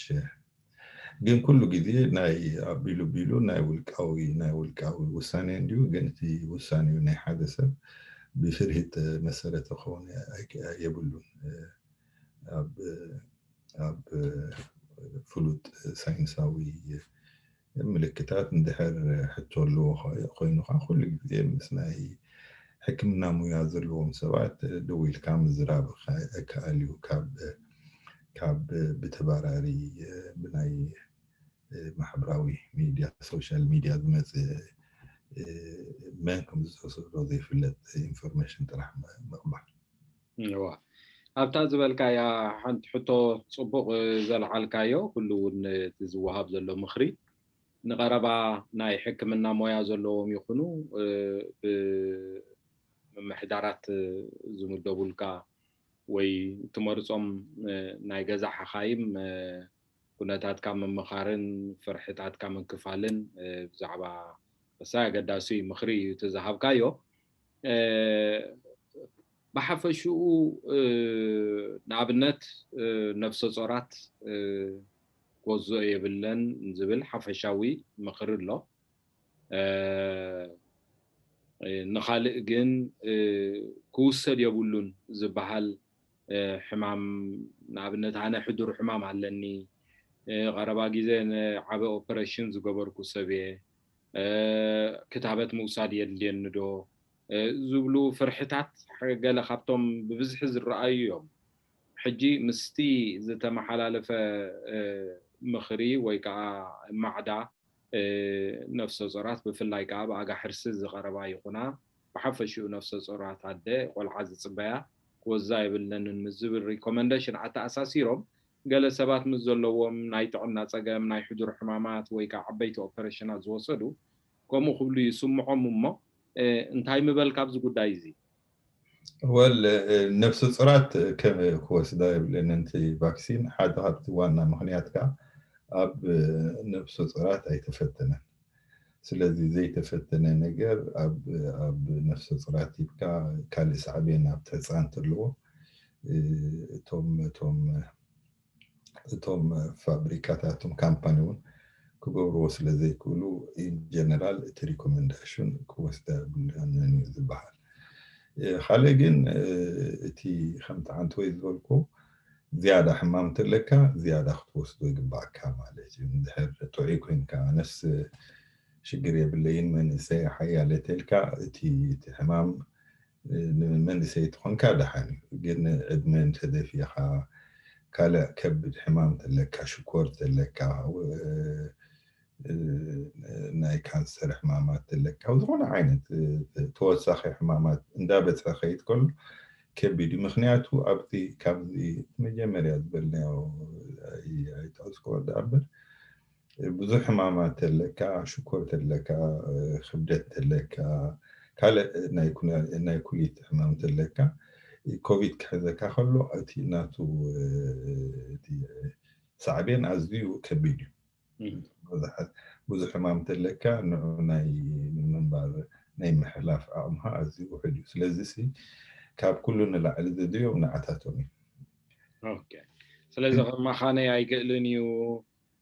ግን ኩሉ ግዜ ናይ ኣቢሉ ቢሉ ናይ ውልቃዊ ናይ ውልቃዊ ውሳኔ እንድዩ። ግን እቲ ውሳኔኡ ናይ ሓደ ሰብ ብፍርሂ መሰረተ ክኸውን የብሉን። ኣብ ኣብ ፍሉጥ ሳይንሳዊ ምልክታት እንድሕር ሕቶ ኣለዎ ኮይኑ ከዓ ኩሉ ግዜ ምስ ናይ ሕክምና ሙያ ዘለዎም ሰባት ደው ኢልካ ምዝራብ ከኣል እዩ። ካብ ብተባራሪ ብናይ ማሕበራዊ ሚድያ ሶሻል ሚድያ ዝመፅእ መን ከም ዝተወሰዶ ዘይፍለጥ ኢንፎርሜሽን ጥራሕ ምቕባል። እዋ፣ ኣብታ ዝበልካያ ሓንቲ ሕቶ፣ ጽቡቕ ዘልዓልካዮ፣ ኩሉ እውን እቲ ዝወሃብ ዘሎ ምኽሪ ንቐረባ ናይ ሕክምና ሞያ ዘለዎም ይኹኑ፣ እ፣ ብምምሕዳራት ዝምደቡልካ ወይ ትመርጾም፣ እ፣ ናይ ገዛ ሓኻይም፣ እ፣ ኩነታትካ ምምኻርን ፍርሕታትካ ምክፋልን፣ እ፣ ብዛዕባ ወሳኝ ኣገዳሲ ምኽሪ እዩ እቲ ዝሃብካዮ። እ፣ ብሓፈሽኡ፣ እ፣ ንኣብነት፣ እ፣ ነፍሰ ጾራት፣ እ፣ ክወዝኦ የብለን ዝብል ሓፈሻዊ ምኽሪ ኣሎ። እ፣ እ፣ ንኻልእ ግን፣ እ፣ ክውሰድ የብሉን ዝበሃል፣ እ፣ ሕማም፣ ንኣብነት ኣነ ሕዱር ሕማም ኣለኒ፣ እ፣ ቀረባ ግዜ ንዓበ ኦፐሬሽን ዝገበርኩ ሰብ እየ፣ እ፣ ክታበት ምውሳድ የድልየኒ ዶ፣ እ፣ ዝብሉ ፍርሕታት ገለ ካብቶም ብብዝሒ ዝረኣዩ እዮም። ሕጂ ምስቲ ዝተመሓላለፈ፣ እ፣ ምኽሪ ወይ ከዓ ማዕዳ፣ እ፣ ነፍሰ ጾራት ብፍላይ ከዓ ብኣጋ ሕርሲ ዝቐረባ ይኹና፣ ብሓፈሽኡ ነፍሰ ጾራት ኣደ ቆልዓ ዝጽበያ ክወዛ የብለንን ምስ ዝብል ሪኮመንደሽን ኣተኣሳሲሮም፣ ገለ ሰባት ምስ ዘለዎም ናይ ጥዕና ጸገም፣ ናይ ሕዱር ሕማማት ወይ ከዓ ዓበይቲ ኦፐሬሽናት ዝወሰዱ ከምኡ ክብሉ ይስምዖም እሞ፣ እ፣ እንታይ ምበል ካብዚ ጉዳይ እዚ? ወል እ፣ ነፍሰ ጾራት ከ-፣ ክወስዳ የብለን። እቲ ቫክሲን ሓደ ካብቲ ዋና ምኽንያት ከኣ ኣብ፣ እ፣ ነፍሰ ጾራት ኣይተፈተነን። ስለዚ ዘይተፈተነ ነገር ኣብ፣ ኣብ ነፍሰ ጾራት ሂብካ ካልእ ሳዕቤን ኣብቲ ህጻን እንተለዎ፣ እ፣ እቶም፣ እቶም፣ እቶም ፋብሪካታት፣ እቶም ካምፓኒ እውን ክገብርዎ ስለ ዘይክእሉ፣ ኢን ጀነራል እቲ ሪኮመንዳሽን ክወስዳ የብለን እዩ ዝበሃል። እ፣ ካልእ ግን፣ እ፣ እቲ ከምቲ ዓንተወይ ዝበልኩ፣ ዝያዳ ሕማም እንተለካ ዝያዳ ክትወስዶ ይግባእካ ማለት እዩ። እንድሕር ጥዑይ ኮይንካ፣ ኣነስ ሽግር የብለይን፣ መንእሰይ ሓያለ ተልካ፣ እቲ፣ እቲ ሕማም፣ እ፣ ንመንእሰይ ትኾንካ ደሓን እዩ። ግን ዕድመ እንተደፊኻ፣ ካልእ ከቢድ ሕማም ተለካ፣ ሽኮር ተለካ፣ እ፣ እ፣ ናይ ካንሰር ሕማማት ተለካ፣ ኣብ ዝኾነ ዓይነት፣ እ፣ ተወሳኺ ሕማማት እንዳበዝሐ ከይድ ከሎ ከቢድ እዩ። ምኽንያቱ ኣብቲ፣ ካብዚ መጀመርያ ዝበልናዮ ኣይ-፣ ኣይጠቐስኩዎ ደኣ እምበር፣ ብዙሕ ሕማማት ተለካ፣ ሽኮር ተለካ፣ እ፣ ክብደት ተለካ፣ ካልእ ናይ ኩነ-፣ ናይ ኩሊት ሕማም ተለካ፣ ኮቪድ ክሕዘካ ከሎ እቲ ናቱ፣ እ፣ እቲ ሳዕቤን ኣዝዩ ከቢድ እዩ። እም። ብዙሕ፣ ብዙሕ ሕማም ተለካ ንዑ ናይ ምንባር፣ ናይ ምሕላፍ ዓቕምኻ ኣዝዩ ውሑድ እዩ። ስለዚ ሲ ካብ ኩሉ ንላዕሊ ዘድልዮም ንዓታቶም እዩ። ኦኬ። ስለዚ ከማኻነይ ኣይክእልን እዩ፣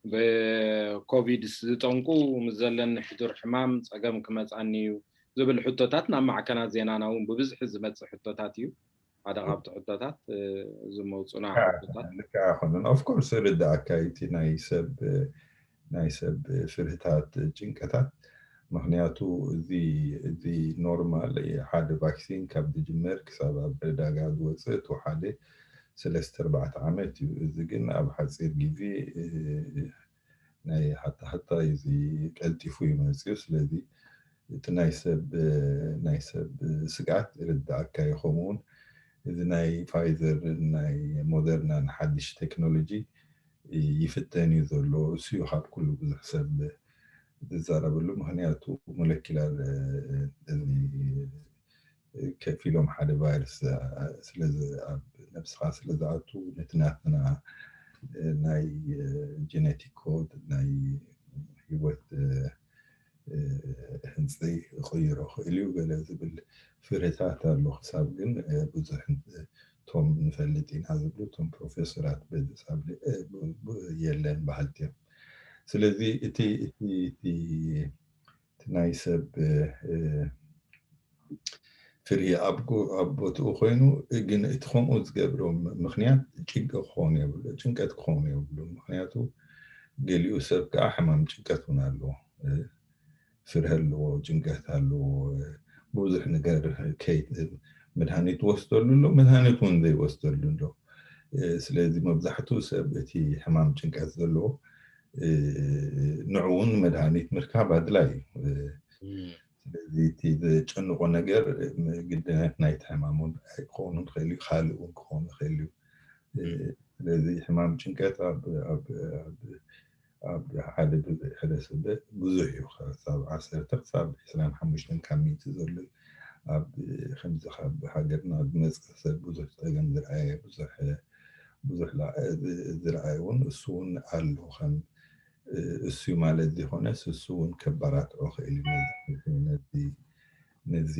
ብኮቪድስ ዝጠንቁ፣ ምስ ዘለኒ ሕዱር ሕማም ጸገም ክመጻኒ እዩ ዝብል ሕቶታት ናብ ማዕከናት ዜናና እውን ብብዝሒ ዝመጽእ ሕቶታት እዩ። ሓደ ካብቲ ሕቶታት፣ እ፣ ዝመውጹና ሕቶታት። ልክዕ ኣይኮነን። ኦፍኮርስ ይርድኣካ፣ እቲ ናይ ሰብ፣ ናይ ሰብ ፍርህታት፣ ጭንቀታት። ምኽንያቱ እዚ፣ እዚ ኖርማል ሓደ ቫክሲን ካብ ዝጅመር ክሳብ ኣብ ዕዳጋ ዝወፅእ እቲ ሓደ ሰለስተ ኣርባዕተ ዓመት እዩ። እዚ ግን ኣብ ሓፂር ግዜ፣ እ፣ ናይ ሓታ ሓታ እዚ ቀልጢፉ እዩ መፅዩ። ስለዚ እቲ ናይ ሰብ፣ ናይ ሰብ ስግኣት ይርድኣካ እዩ። ከምኡውን እዚ ናይ ፋይዘር፣ ናይ ሞደርናን ሓድሽ ቴክኖሎጂ ይፍተን እዩ ዘሎ። እሱ እዩ ካብ ኩሉ ብዙሕ ሰብ ዝዛረበሉ። ምኽንያቱ ሞለኪላር፣ እዚ ከፊሎም ሓደ ቫይረስ ስለ ዝ-፣ ኣብ ነብስኻ ስለ ዝኣቱ፣ ነቲ ናትና ናይ ጀነቲክ ኮድ፣ ናይ ህይወት ህንፂ ክቕይሮ ክእል እዩ ገለ ዝብል ፍርህታት ኣሎ። ክሳብ ግን ብዙሕ እቶም ንፈልጥ ኢና ዝብሉ እቶም ፕሮፌሰራት በዚ ሳብ የለን በሃልቲ እዮም። ስለዚ እቲ፣ እቲ፣ እቲ፣ እቲ ናይ ሰብ፣ እ፣ ፍርሂ ኣብ ጎ-፣ ኣብ ቦትኡ ኮይኑ፣ ግን እቲ ከምኡ ዝገብሮ ም-፣ ምኽንያት ጭንቂ ክኸውን የብሉ፣ ጭንቀት ክኸውን የብሉ። ምኽንያቱ ገሊኡ ሰብ ከዓ ሕማም ጭንቀት እውን ኣለዎ። እ፣ ፍርሂ ኣለዎ፣ ጭንቀት ኣለዎ። እ፣ ብዙሕ ነገር ከይ-፣ መድሃኒት ወስደሉ ኣሎ፣ መድሃኒት እውን ዘይወስደሉ ኣሎ። እ፣ ስለዚ መብዛሕትኡ ሰብ እቲ ሕማም ጭንቀት ዘለዎ፣ እ፣ ንዑ እውን መድሃኒት ምርካብ ኣድላይ እዩ። እ፣ እም። ስለዚ እቲ ዘጨንቆ ነገር ግድነት ናይቲ ሕማም እውን ኣይክኸውን ይኽእል እዩ፣ ካልእ እውን ክኸውን ይኽእል እዩ። ስለዚ ሕማም ጭንቀት ኣብ ኣብ ኣብ ኣብ ሓደ ብዝሒ ሰብ ብዙሕ እዩ። ክሳብ ዓሰርተ ክሳብ ዕስራን ሓሙሽተን ካብ ሚእቲ ዘሎ ኣብ ከምዚ ካብ ሃገርና ዝመፅእ ሰብ ብዙሕ ፀገም ዝረኣየ ብዙሕ ብዙሕ ዝረኣየ እውን እሱ እውን ኣሎ። ከም እሱ ማለት ዘይኮነስ እሱ እውን ከባራትዖ ክእል እዩ ነዚ ነዚ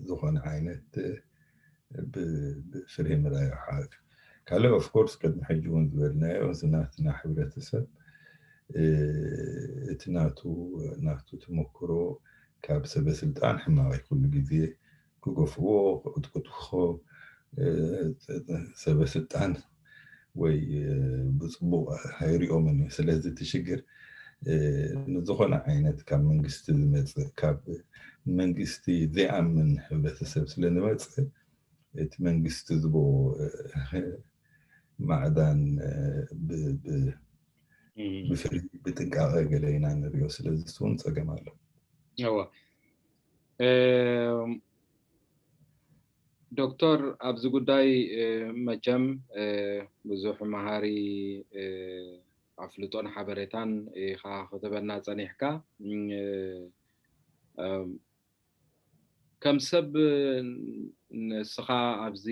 ዝኾነ ዓይነት ብፍርሂ ምርኣዩ ሓቅ ካልእ ኦፍኮርስ ቅድሚ ሕጂ እውን ዝበልናዮ እዚ ናትና ሕብረተሰብ እቲ ናቱ ናቱ ተመክሮ ካብ ሰበ ስልጣን ሕማቕ ኩሉ ግዜ ክገፍዎ ክቕጥቅጥዎ ሰበ ስልጣን ወይ ብፅቡቕ ኣይሪኦምን እዩ። ስለዚ እቲ ሽግር ንዝኾነ ዓይነት ካብ መንግስቲ ዝመፅእ ካብ መንግስቲ ዘይኣምን ሕብረተሰብ ስለ ዝመፅእ እቲ መንግስቲ ዝቦ ማዕዳን ብፍርሂ ብጥንቃቐ ገለ ኢና ንሪኦ። ስለዚ እሱ እውን ፀገም ኣሎ። እወ ዶክተር፣ ኣብዚ ጉዳይ መቸም ብዙሕ መሃሪ ኣፍልጦን ሓበሬታን ኢኻ ክትበና ጸኒሕካ። ከም ሰብ ንስኻ ኣብዚ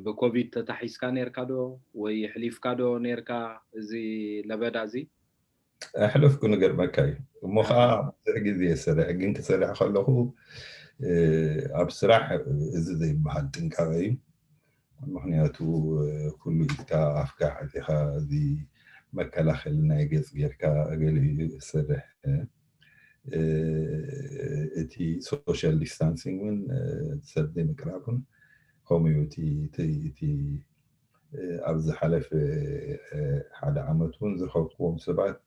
ብኮቪድ ተታሒዝካ ኔርካ ዶ ወይ የሕሊፍካ ዶ ኔርካ እዚ ለበዳ እዚ? ኣሕለፍኩ ንገርመካ እዩ እሞ ከዓ ብዙሕ ግዜ የሰርሕ ግን ክሰርሕ ከለኹ ኣብ ስራሕ እዚ ዘይበሃል ጥንቃቐ እዩ። ምክንያቱ ኩሉ ኢድካ ኣፍካ ሓፂኻ እዚ መከላኸሊ ናይ ገፅ ጌርካ ገሊኡ ዝሰርሕ እቲ social distancing እውን ሰብ ዘይምቅራብ እውን ከምኡ እዩ። እቲ እቲ ኣብ ዝሓለፈ ሓደ ዓመት እውን ዝረኸብክዎም ሰባት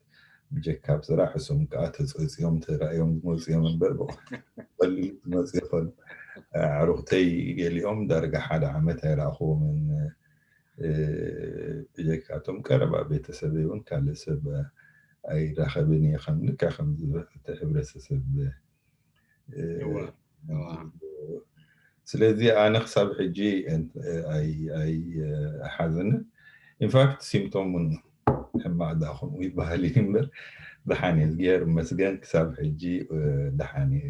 ብጀካ ኣብ ስራሕ እሶም ከዓ ተፀፂኦም ተራእዮም ዝመፅኦም እምበር ብቐሊሉ ዝመፁ ይኾኑ። ኣዕሩኽተይ ገሊኦም ዳርጋ ሓደ ዓመት ኣይረኣኽዎምን። ብጀካቶም ቀረባ ቤተሰበይ እውን ካልእ ሰብ ኣይራኸብን እየ። ከም ልካ ከም ዝበለተ ሕብረተሰብ ስለዚ ኣነ ክሳብ ሕጂ ኣይሓዝንን። ኢንፋክት ሲምቶም እውን ሕማቕ ዳ ከምኡ ይበሃል እዩ እምበር ደሓን እየ፣ እግዚኣብሔር ይመስገን ክሳብ ሕጂ ደሓን እየ።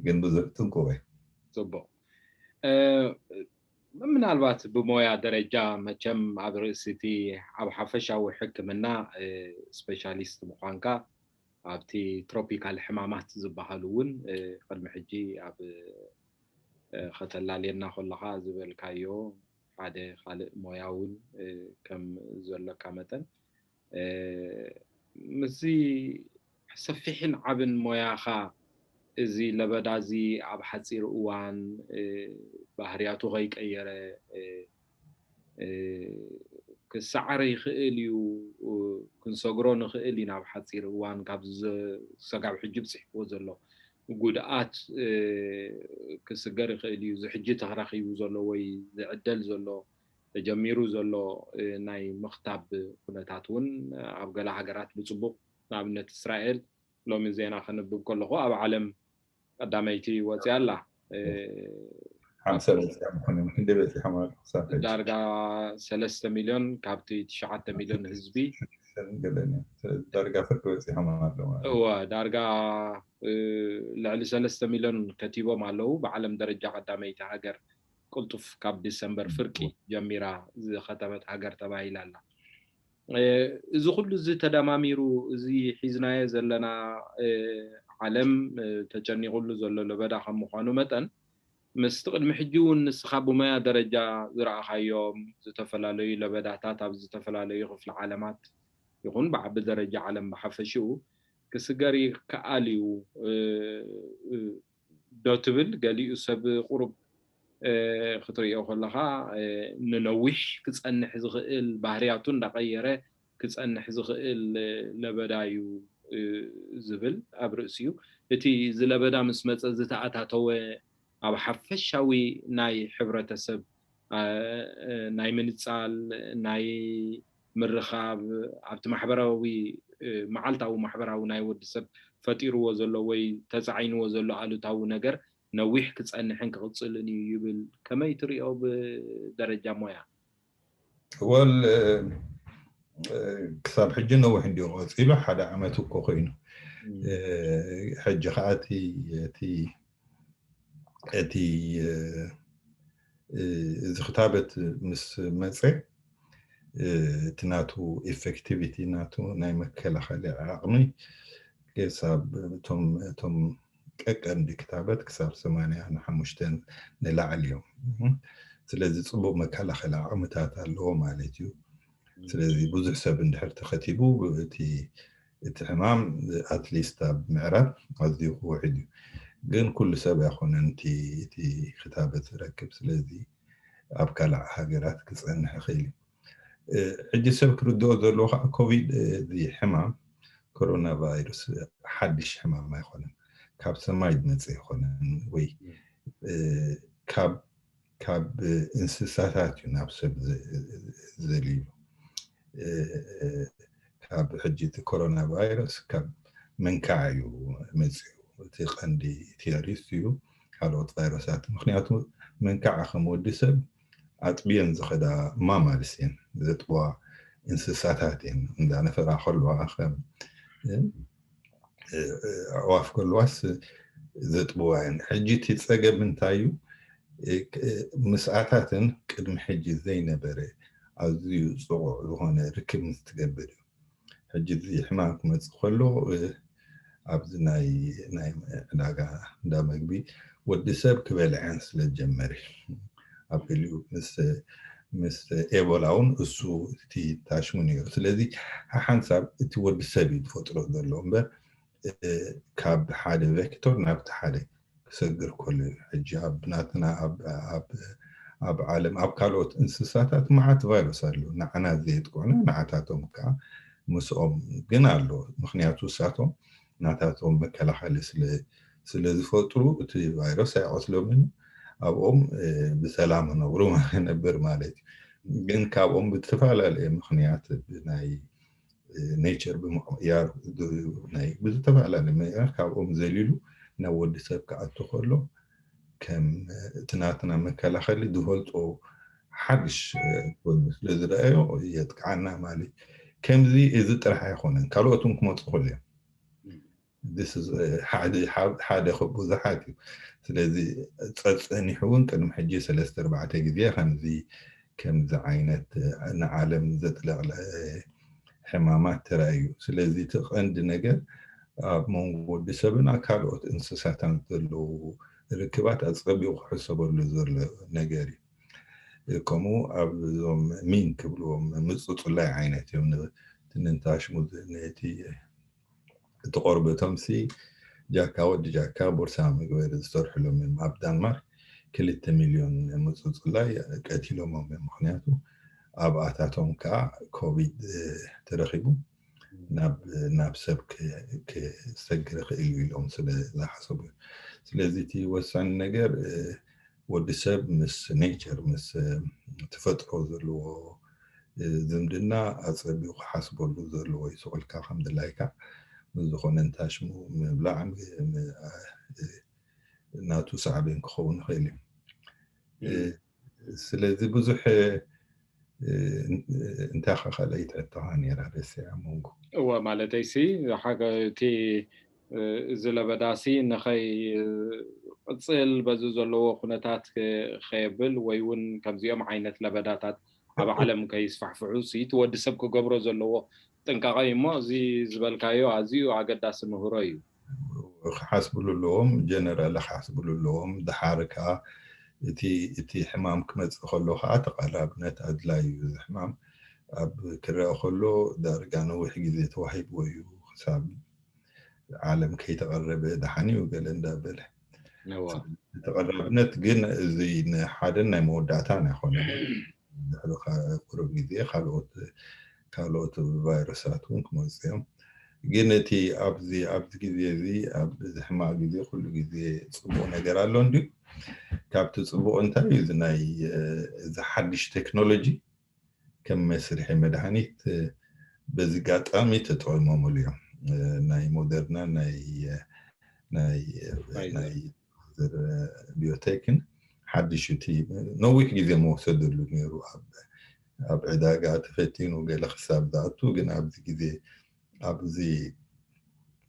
ግን ብዙሕ ጥንቁቕ እየ። ፅቡቕ። ምናልባት ብሞያ ደረጃ መቸም ኣብ ርእሲ እቲ ኣብ ሓፈሻዊ ሕክምና ስፔሻሊስት ምዃንካ ኣብቲ ትሮፒካል ሕማማት ዝበሃሉ እውን ቅድሚ ሕጂ ኣብ ከተላልየና ከለኻ ዝበልካዮ ሓደ ካልእ ሞያ እውን ከም ዘሎካ መጠን ምስዚ ሰፊሕን ዓብን ሞያኻ እዚ ለበዳ እዚ ኣብ ሓፂር እዋን ባህርያቱ ከይቀየረ ክሰዓር ይኽእል እዩ፣ ክንሰግሮ ንኽእል ኢና። ኣብ ሓፂር እዋን ካብ ሰጋብ ሕጂ ብፅሕዎ ዘሎ ጉድኣት ክስገር ይኽእል እዩ። እዚ ሕጂ ተረኺቡ ዘሎ ወይ ዝዕደል ዘሎ ተጀሚሩ ዘሎ ናይ ምኽታብ ኩነታት እውን ኣብ ገለ ሃገራት ብፅቡቕ ንኣብነት እስራኤል ሎሚ ዜና ከንብብ ከለኹ ኣብ ዓለም ቀዳመይቲ ወፂኣ ኣላ። ዳርጋ ሰለስተ ሚልዮን ካብቲ ትሽዓተ ሚልዮን ህዝቢ ዳርጋ ፍርቂ በፂሖም ኣለዉ። እወ ዳርጋ ልዕሊ ሰለስተ ሚልዮን ከቲቦም ኣለዉ። ብዓለም ደረጃ ቀዳመይቲ ሃገር ቅልጡፍ ካብ ዲሰምበር ፍርቂ ጀሚራ ዝኸተበት ሃገር ተባሂላ ኣላ። እዚ ኩሉ እዚ ተደማሚሩ እዚ ሒዝናዮ ዘለና ዓለም ተጨኒቑሉ ዘሎ ለበዳ ከም ምዃኑ መጠን ምስቲ ቅድሚ ሕጂ እውን ንስኻ ብሞያ ደረጃ ዝረኣኻዮም ዝተፈላለዩ ለበዳታት ኣብ ዝተፈላለዩ ክፍሊ ዓለማት ይኹን ብዓቢ ደረጃ ዓለም ብሓፈሽኡ ክስገር ይከኣል እዩ ዶ ትብል? ገሊኡ ሰብ ቁሩብ ክትርእዮ ከለኻ ንነዊሕ ክጸንሕ ዝኽእል ባህርያቱ እንዳቐየረ ክጸንሕ ዝኽእል ለበዳ እዩ ዝብል ኣብ ርእሲኡ እቲ ዝለበዳ ምስ መጸ ዝተኣታተወ ኣብ ሓፈሻዊ ናይ ሕብረተሰብ ናይ ምንጻል ናይ ምርኻብ ኣብቲ ማሕበራዊ መዓልታዊ ማሕበራዊ ናይ ወዲ ሰብ ፈጢርዎ ዘሎ ወይ ተፃዒንዎ ዘሎ ኣሉታዊ ነገር ነዊሕ ክፀንሕን ክቕፅልን እዩ ይብል። ከመይ ትሪኦ ብደረጃ ሞያ? ወል ክሳብ ሕጂ ነዊሕ እንዲዩ ቀፂሉ፣ ሓደ ዓመት እኮ ኮይኑ። ሕጂ ከዓ እቲ እቲ እዚ ክታበት ምስ መፀ እቲ ናቱ effectivity፣ ናቱ ናይ መከላኸሊ ዓቕሚ ክሳብ እቶም ቀቀንዲ ክታበት ክሳብ ሰማንያ ንሓሙሽተን ንላዕሊ እዮም። ስለዚ ፅቡቅ መከላኸሊ ዓቕምታት ኣለዎ ማለት እዩ። ስለዚ ብዙሕ ሰብ እንድሕር ተኸቲቡ እቲ እቲ ሕማም at least ኣብ ምዕራብ ኣዝዩ ክውሕድ እዩ። ግን ኩሉ ሰብ ኣይኮነን እቲ ክታበት ዝረክብ። ስለዚ ኣብ ካልእ ሃገራት ክፀንሕ ይኽእል እዩ። ሕጂ ሰብ ክርድኦ ዘለዎ ከዓ ኮቪድ እዚ ሕማም ኮሮና ቫይረስ ሓድሽ ሕማም ኣይኮነን። ካብ ሰማይ ዝመፀ ኣይኮነን ወይ ካብ ካብ እንስሳታት እዩ ናብ ሰብ ዘልዩ። ካብ ሕጂ እቲ ኮሮና ቫይረስ ካብ መንካዕ እዩ መፅኡ። እቲ ቀንዲ ቴዎሪስት እዩ ካልኦት ቫይረሳት። ምክንያቱ መንካዕ ከም ወዲ ሰብ ኣጥብየን ዝኸዳ ማማልስ እየን፣ ዘጥብዋ እንስሳታት እየን። እንዳነፈራ ከለዋ ከም ኣዕዋፍ ከለዋስ ዘጥብዋ እየን። ሕጂ እቲ ፀገም እንታይ እዩ? ምስኣታትን ቅድሚ ሕጂ ዘይነበረ ኣዝዩ ፅቑዕ ዝኾነ ርክብ ምስ ትገብር እዩ። ሕጂ እዚ ሕማም ክመፅእ ከሎ ኣብዚ ናይ ናይ ዕዳጋ እንዳ መግቢ ወዲ ሰብ ክበልዐን ስለ ዝጀመረ ኣብ ገሊኡ ምስ ምስ ኤቦላ እውን እሱ እቲ ታሽሙ ነይሩ። ስለዚ ሓሓንሳብ እቲ ወዲ ሰብ እዩ ዝፈጥሮ ዘሎ እምበር ካብ ሓደ ቬክቶር ናብቲ ሓደ ክሰግር ከሎ እዩ። ሕጂ ኣብ ናትና ኣብ ዓለም ኣብ ካልኦት እንስሳታት መዓት ቫይረስ ኣሎ። ንዓና ዘየጥቅዑና ንዓታቶም ከዓ ምስኦም ግን ኣሎ። ምክንያቱ እሳቶም ናታቶም መከላኸሊ ስለ ዝፈጥሩ እቲ ቫይረስ ኣይቆስሎምን፣ ኣብኦም ብሰላም ነብሩ ነብር ማለት እዩ። ግን ካብኦም ብዝተፈላለየ ምክንያት ብናይ ኔቸር ብምቕያር ናይ ብዝተፈላለየ ምክንያት ካብኦም ዘሊሉ ናብ ወዲ ሰብ ክኣቱ ከሎ ከም እቲ ናትና መከላኸሊ ዝፈልጦ ሓድሽ ኮይኑ ስለ ዝረኣዮ የጥቅዓና ማለት። ከምዚ እዚ ጥራሕ ኣይኮነን፣ ካልኦት እውን ክመፁ ከሎ እዮም። ሓደ ካብ ብዙሓት እዩ። ስለዚ ፀፀኒሑ እውን ቅድሚ ሕጂ ሰለስተ ኣርባዕተ ግዜ ከምዚ ከምዚ ዓይነት ንዓለም ዘጥለቕለ ሕማማት ተራእዩ። ስለዚ እቲ ቀንዲ ነገር ኣብ መንጎ ወዲ ሰብን ካልኦት እንስሳታን ዘለዉ ርክባት ኣፀቢቑ ክሕሰበሉ ዘሎ ነገር እዩ። ከምኡ ኣብዞም ሚን ክብልዎም ምፅፁላይ ዓይነት እዮም። ትንንታሽሙ ነቲ እቲ ቆርበቶም ሲ ጃካ ወዲ ጃካ ቦርሳ መግበሪ ዝሰርሕሎም እዮም። ኣብ ዳንማርክ ክልተ ሚልዮን ምፅፁላይ ቀቲሎሞም እዮም። ምክንያቱ ኣብኣታቶም ከዓ ኮቪድ ተረኪቡ ናብ ሰብ ክሰግር ይኽእል እዩ ኢሎም ስለ ዝሓሰቡ እዮም። ስለዚ እቲ ወሳኒ ነገር ወዲ ሰብ ምስ ኔቸር ምስ ተፈጥሮ ዘለዎ ዝምድና ኣፀቢቑ ክሓስበሉ ዘለዎ እዩ። ስቕ ኢልካ ከም ድላይካ ምስ ዝኾነ እንታሽሙ ምብላዕ ናቱ ሳዕቤን ክኸውን ይኽእል እዩ። ስለዚ ብዙሕ እንታይ ኸ ካልኣይቲ ሕቶኻ ነይራ ረሲዐ መንጎ? እወ፣ ማለተይሲ እቲ እዚ ለበዳሲ ንኸይቕፅል በዚ ዘለዎ ኩነታት ከየብል ወይ እውን ከምዚኦም ዓይነት ለበዳታት ኣብ ዓለም ከይስፋሕፍሑ እቲ ወዲ ሰብ ክገብሮ ዘለዎ ጥንቃቐ እዩ። እሞ እዚ ዝበልካዮ ኣዝዩ ኣገዳሲ ምህሮ እዩ። ክሓስብሉ ኣለዎም፣ ጀነራል ክሓስብሉ ኣለዎም። ድሓር ከዓ እቲ እቲ ሕማም ክመፅእ ከሎ ከዓ ተቐራብነት ኣድላይ እዩ። እዚ ሕማም ኣብ ክረአ ከሎ ዳርጋ ነዊሕ ግዜ ተዋሂብዎ እዩ ክሳብ ዓለም ከይተቐረበ ደሓን እዩ ገለ እንዳበለ ተቐራብነት ግን እዚ ንሓደን ናይ መወዳእታን ኣይኮነን። ድሕሪ ቁሩብ ግዜ ካልኦት ካልኦት ቫይረሳት እውን ክመፁ እዮም። ግን እቲ ኣብዚ ኣብዚ ግዜ እዚ ኣብዚ ሕማቕ ግዜ ኩሉ ግዜ ፅቡቕ ነገር ኣሎ እንድዩ። ካብቲ ፅቡቕ እንታይ እዩ? እዚ ናይ እዚ ሓድሽ ቴክኖሎጂ ከም መስርሒ መድሃኒት በዚ ኣጋጣሚ ተጠቒሞምሉ እዮም። ናይ ሞደርና ናይ ናይ ናይ ቢዮቴክን ሓድሽ እቲ ነዊሕ ግዜ መወሰደሉ ነይሩ ኣብ ዕዳጋ ተፈቲኑ ገለ ክሳብ ዝኣቱ፣ ግን ኣብዚ ግዜ ኣብዚ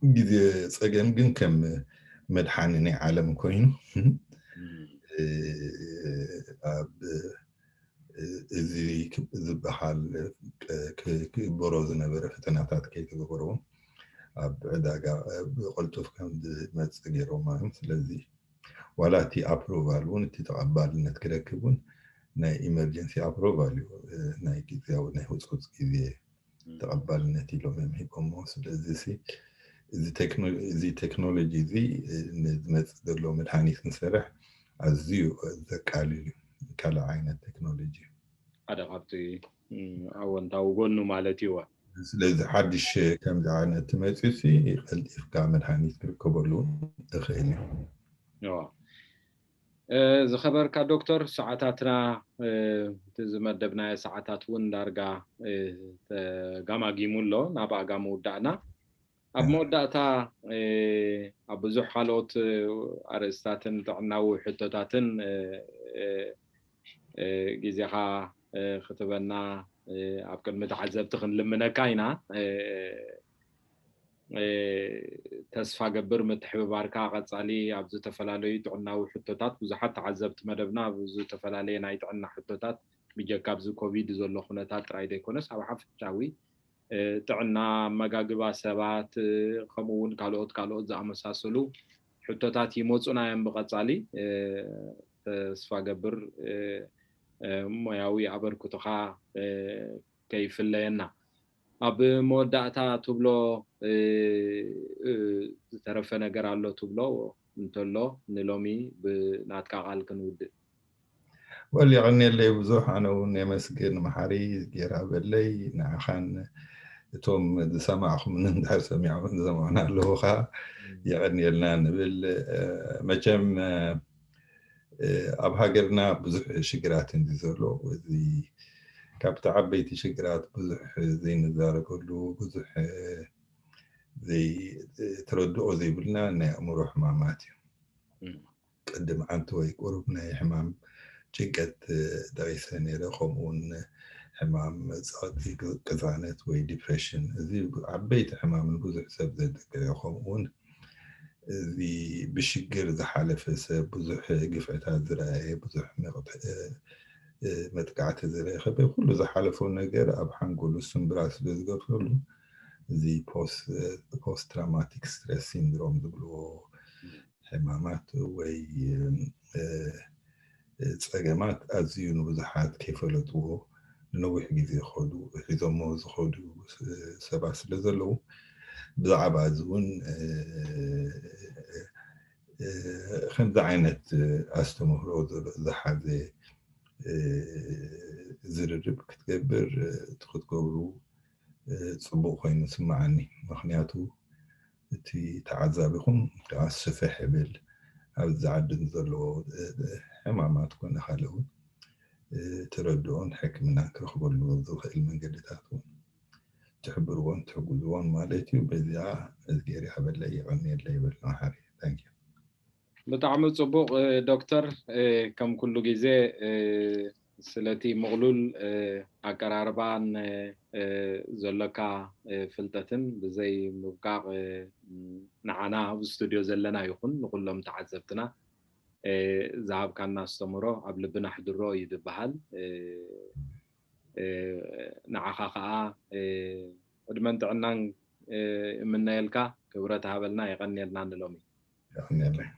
ግዜ ጸገም ግን ከም መድሓኒ ናይ ዓለም ኮይኑ ኣብ እዚ ዝበሃል ክግበሮ ዝነበረ ፈተናታት ከይተገበሮ እውን ኣብ ዕዳጋ ብቕልጡፍ ከም ዝመፅእ ገይሮም እዮም። ስለዚ ዋላ እቲ ኣፕሮቫል እውን እቲ ተቐባልነት ክረክብ እውን ናይ ኢመርጀንሲ ኣፕሮቫል እዩ፣ ናይ ግዜያዊ ናይ ህፁፅ ግዜ ተቐባልነት ኢሎም እዮም ሂቦሞ። ስለዚ እዚ ቴክኖሎጂ እዚ ንዝመፅእ ዘሎ መድሃኒት ንሰርሕ ኣዝዩ ዘቃልል እዩ። ካልእ ዓይነት ቴክኖሎጂ እዩ። ሓደ ካብቲ ኣወንታዊ ጎኑ ማለት እዩ። ስለዚ ሓድሽ ከምዚ ዓይነት መፅኡ ቀልጢፍካ መድሃኒት ክርከበሉ ይኽእል እዩ። ዝኸበርካ ዶክተር፣ ሰዓታትና እቲ ዝመደብናዮ ሰዓታት እውን ዳርጋ ተጋማጊሙ ኣሎ፣ ናብ ኣጋ ምውዳእና። ኣብ መወዳእታ ኣብ ብዙሕ ካልኦት ኣርእስታትን ጥዕናዊ ሕቶታትን ግዜኻ ክትበና ኣብ ቅድሚ ተዓዘብቲ ክንልምነካ ኢና። ተስፋ ገብር ምትሕብባርካ ቀጻሊ ኣብ ዝተፈላለዩ ጥዕናዊ ሕቶታት። ብዙሓት ተዓዘብቲ መደብና ኣብ ዝተፈላለየ ናይ ጥዕና ሕቶታት ብጀካ ኣብዚ ኮቪድ ዘሎ ኩነታት ጥራይ ዘይኮነስ ኣብ ሓፈሻዊ ጥዕና፣ ኣመጋግባ ሰባት፣ ከምኡ እውን ካልኦት ካልኦት ዝኣመሳሰሉ ሕቶታት ይመፁና እዮም ብቐፃሊ። ተስፋ ገብር ሞያዊ ኣበርክቶኻ ከይፍለየና። ኣብ መወዳእታ ትብሎ ዝተረፈ ነገር ኣሎ ትብሎ እንተሎ ንሎሚ ብናትካ ቃል ክንውድእ። ወል የቐንየለይ ብዙሕ። ኣነ እውን የመስግን መሓሪ ጌራ በለይ ንዓኻን እቶም ዝሰማዕኹምን እንድሕር ሰሚዖምን ዝሰምዑና ኣለዉ ኸዓ የቐንየልና ንብል። መቸም ኣብ ሃገርና ብዙሕ ሽግራት እንዲ ዘሎ እዚ ካብቲ ዓበይቲ ሽግራት ብዙሕ ዘይንዛረበሉ ብዙሕ ተረድኦ ዘይብልና ናይ ኣእምሮ ሕማማት እዩ። ቅድም ዓንተ ወይ ቁሩብ ናይ ሕማም ጭንቀት ጠቒሰ ነይረ። ከምኡውን ሕማም ጸቕጢ ቅዛነት ወይ ዲፕሬሽን፣ እዚ ዓበይቲ ሕማምን ብዙሕ ሰብ ዘጥቅዕ እዩ። ከምኡውን እዚ ብሽግር ዝሓለፈ ሰብ ብዙሕ ግፍዕታት ዝረኣየ፣ ብዙሕ መጥቃዕቲ ዝረኸበ፣ ኩሉ ዝሓለፎ ነገር ኣብ ሓንጎሉ ስምብራ ስለ ዝገፍረሉ እዚ ፖስት ትራማቲክ ስትረስ ሲንድሮም ዝብልዎ ሕማማት ወይ ጸገማት ኣዝዩ ንብዙሓት ከይፈለጥዎ ንነዊሕ ግዜ ዝኸዱ ሒዞሞ ዝኸዱ ሰባት ስለ ዘለዉ ብዛዕባ እዚ እውን ከምዚ ዓይነት ኣስተምህሮ ዝሓዘ ዝርርብ ክትገብር እቲ ክትገብሩ ፅቡቅ ኮይኑ ስማዓኒ። ምክንያቱ እቲ ተዓዛቢኹም ከዓ ስፍሕ ይብል ኣብዚ ዓዲ ንዘለዎ ሕማማት ኮነ ካልእ እውን ተረድኦን ሕክምናን ክረኽበሉ ዝኽእል መንገድታት እውን ትሕብርዎን ትሕግዝዎን ማለት እዩ። በዚኣ እዝጌር ይሃበለይ የቐንየለይ ይብል መሓሪ። Thank you። ብጣዕሚ ፅቡቅ ዶክተር፣ ከም ኩሉ ግዜ ስለቲ ምቕሉል ኣቀራርባን ዘሎካ ፍልጠትን ብዘይ ምብቃቕ ንዓና ኣብ ስቱድዮ ዘለና ይኹን ንኩሎም ተዓዘብትና ዝሃብካና ኣስተምሮ ኣብ ልብና ሕድሮ እዩ ዝበሃል። ንዓኻ ከዓ ዕድመን ጥዕናን እምነየልካ። ክብረት ሃበልና። የቐንየልና ንሎሚ። የቐንየለይ።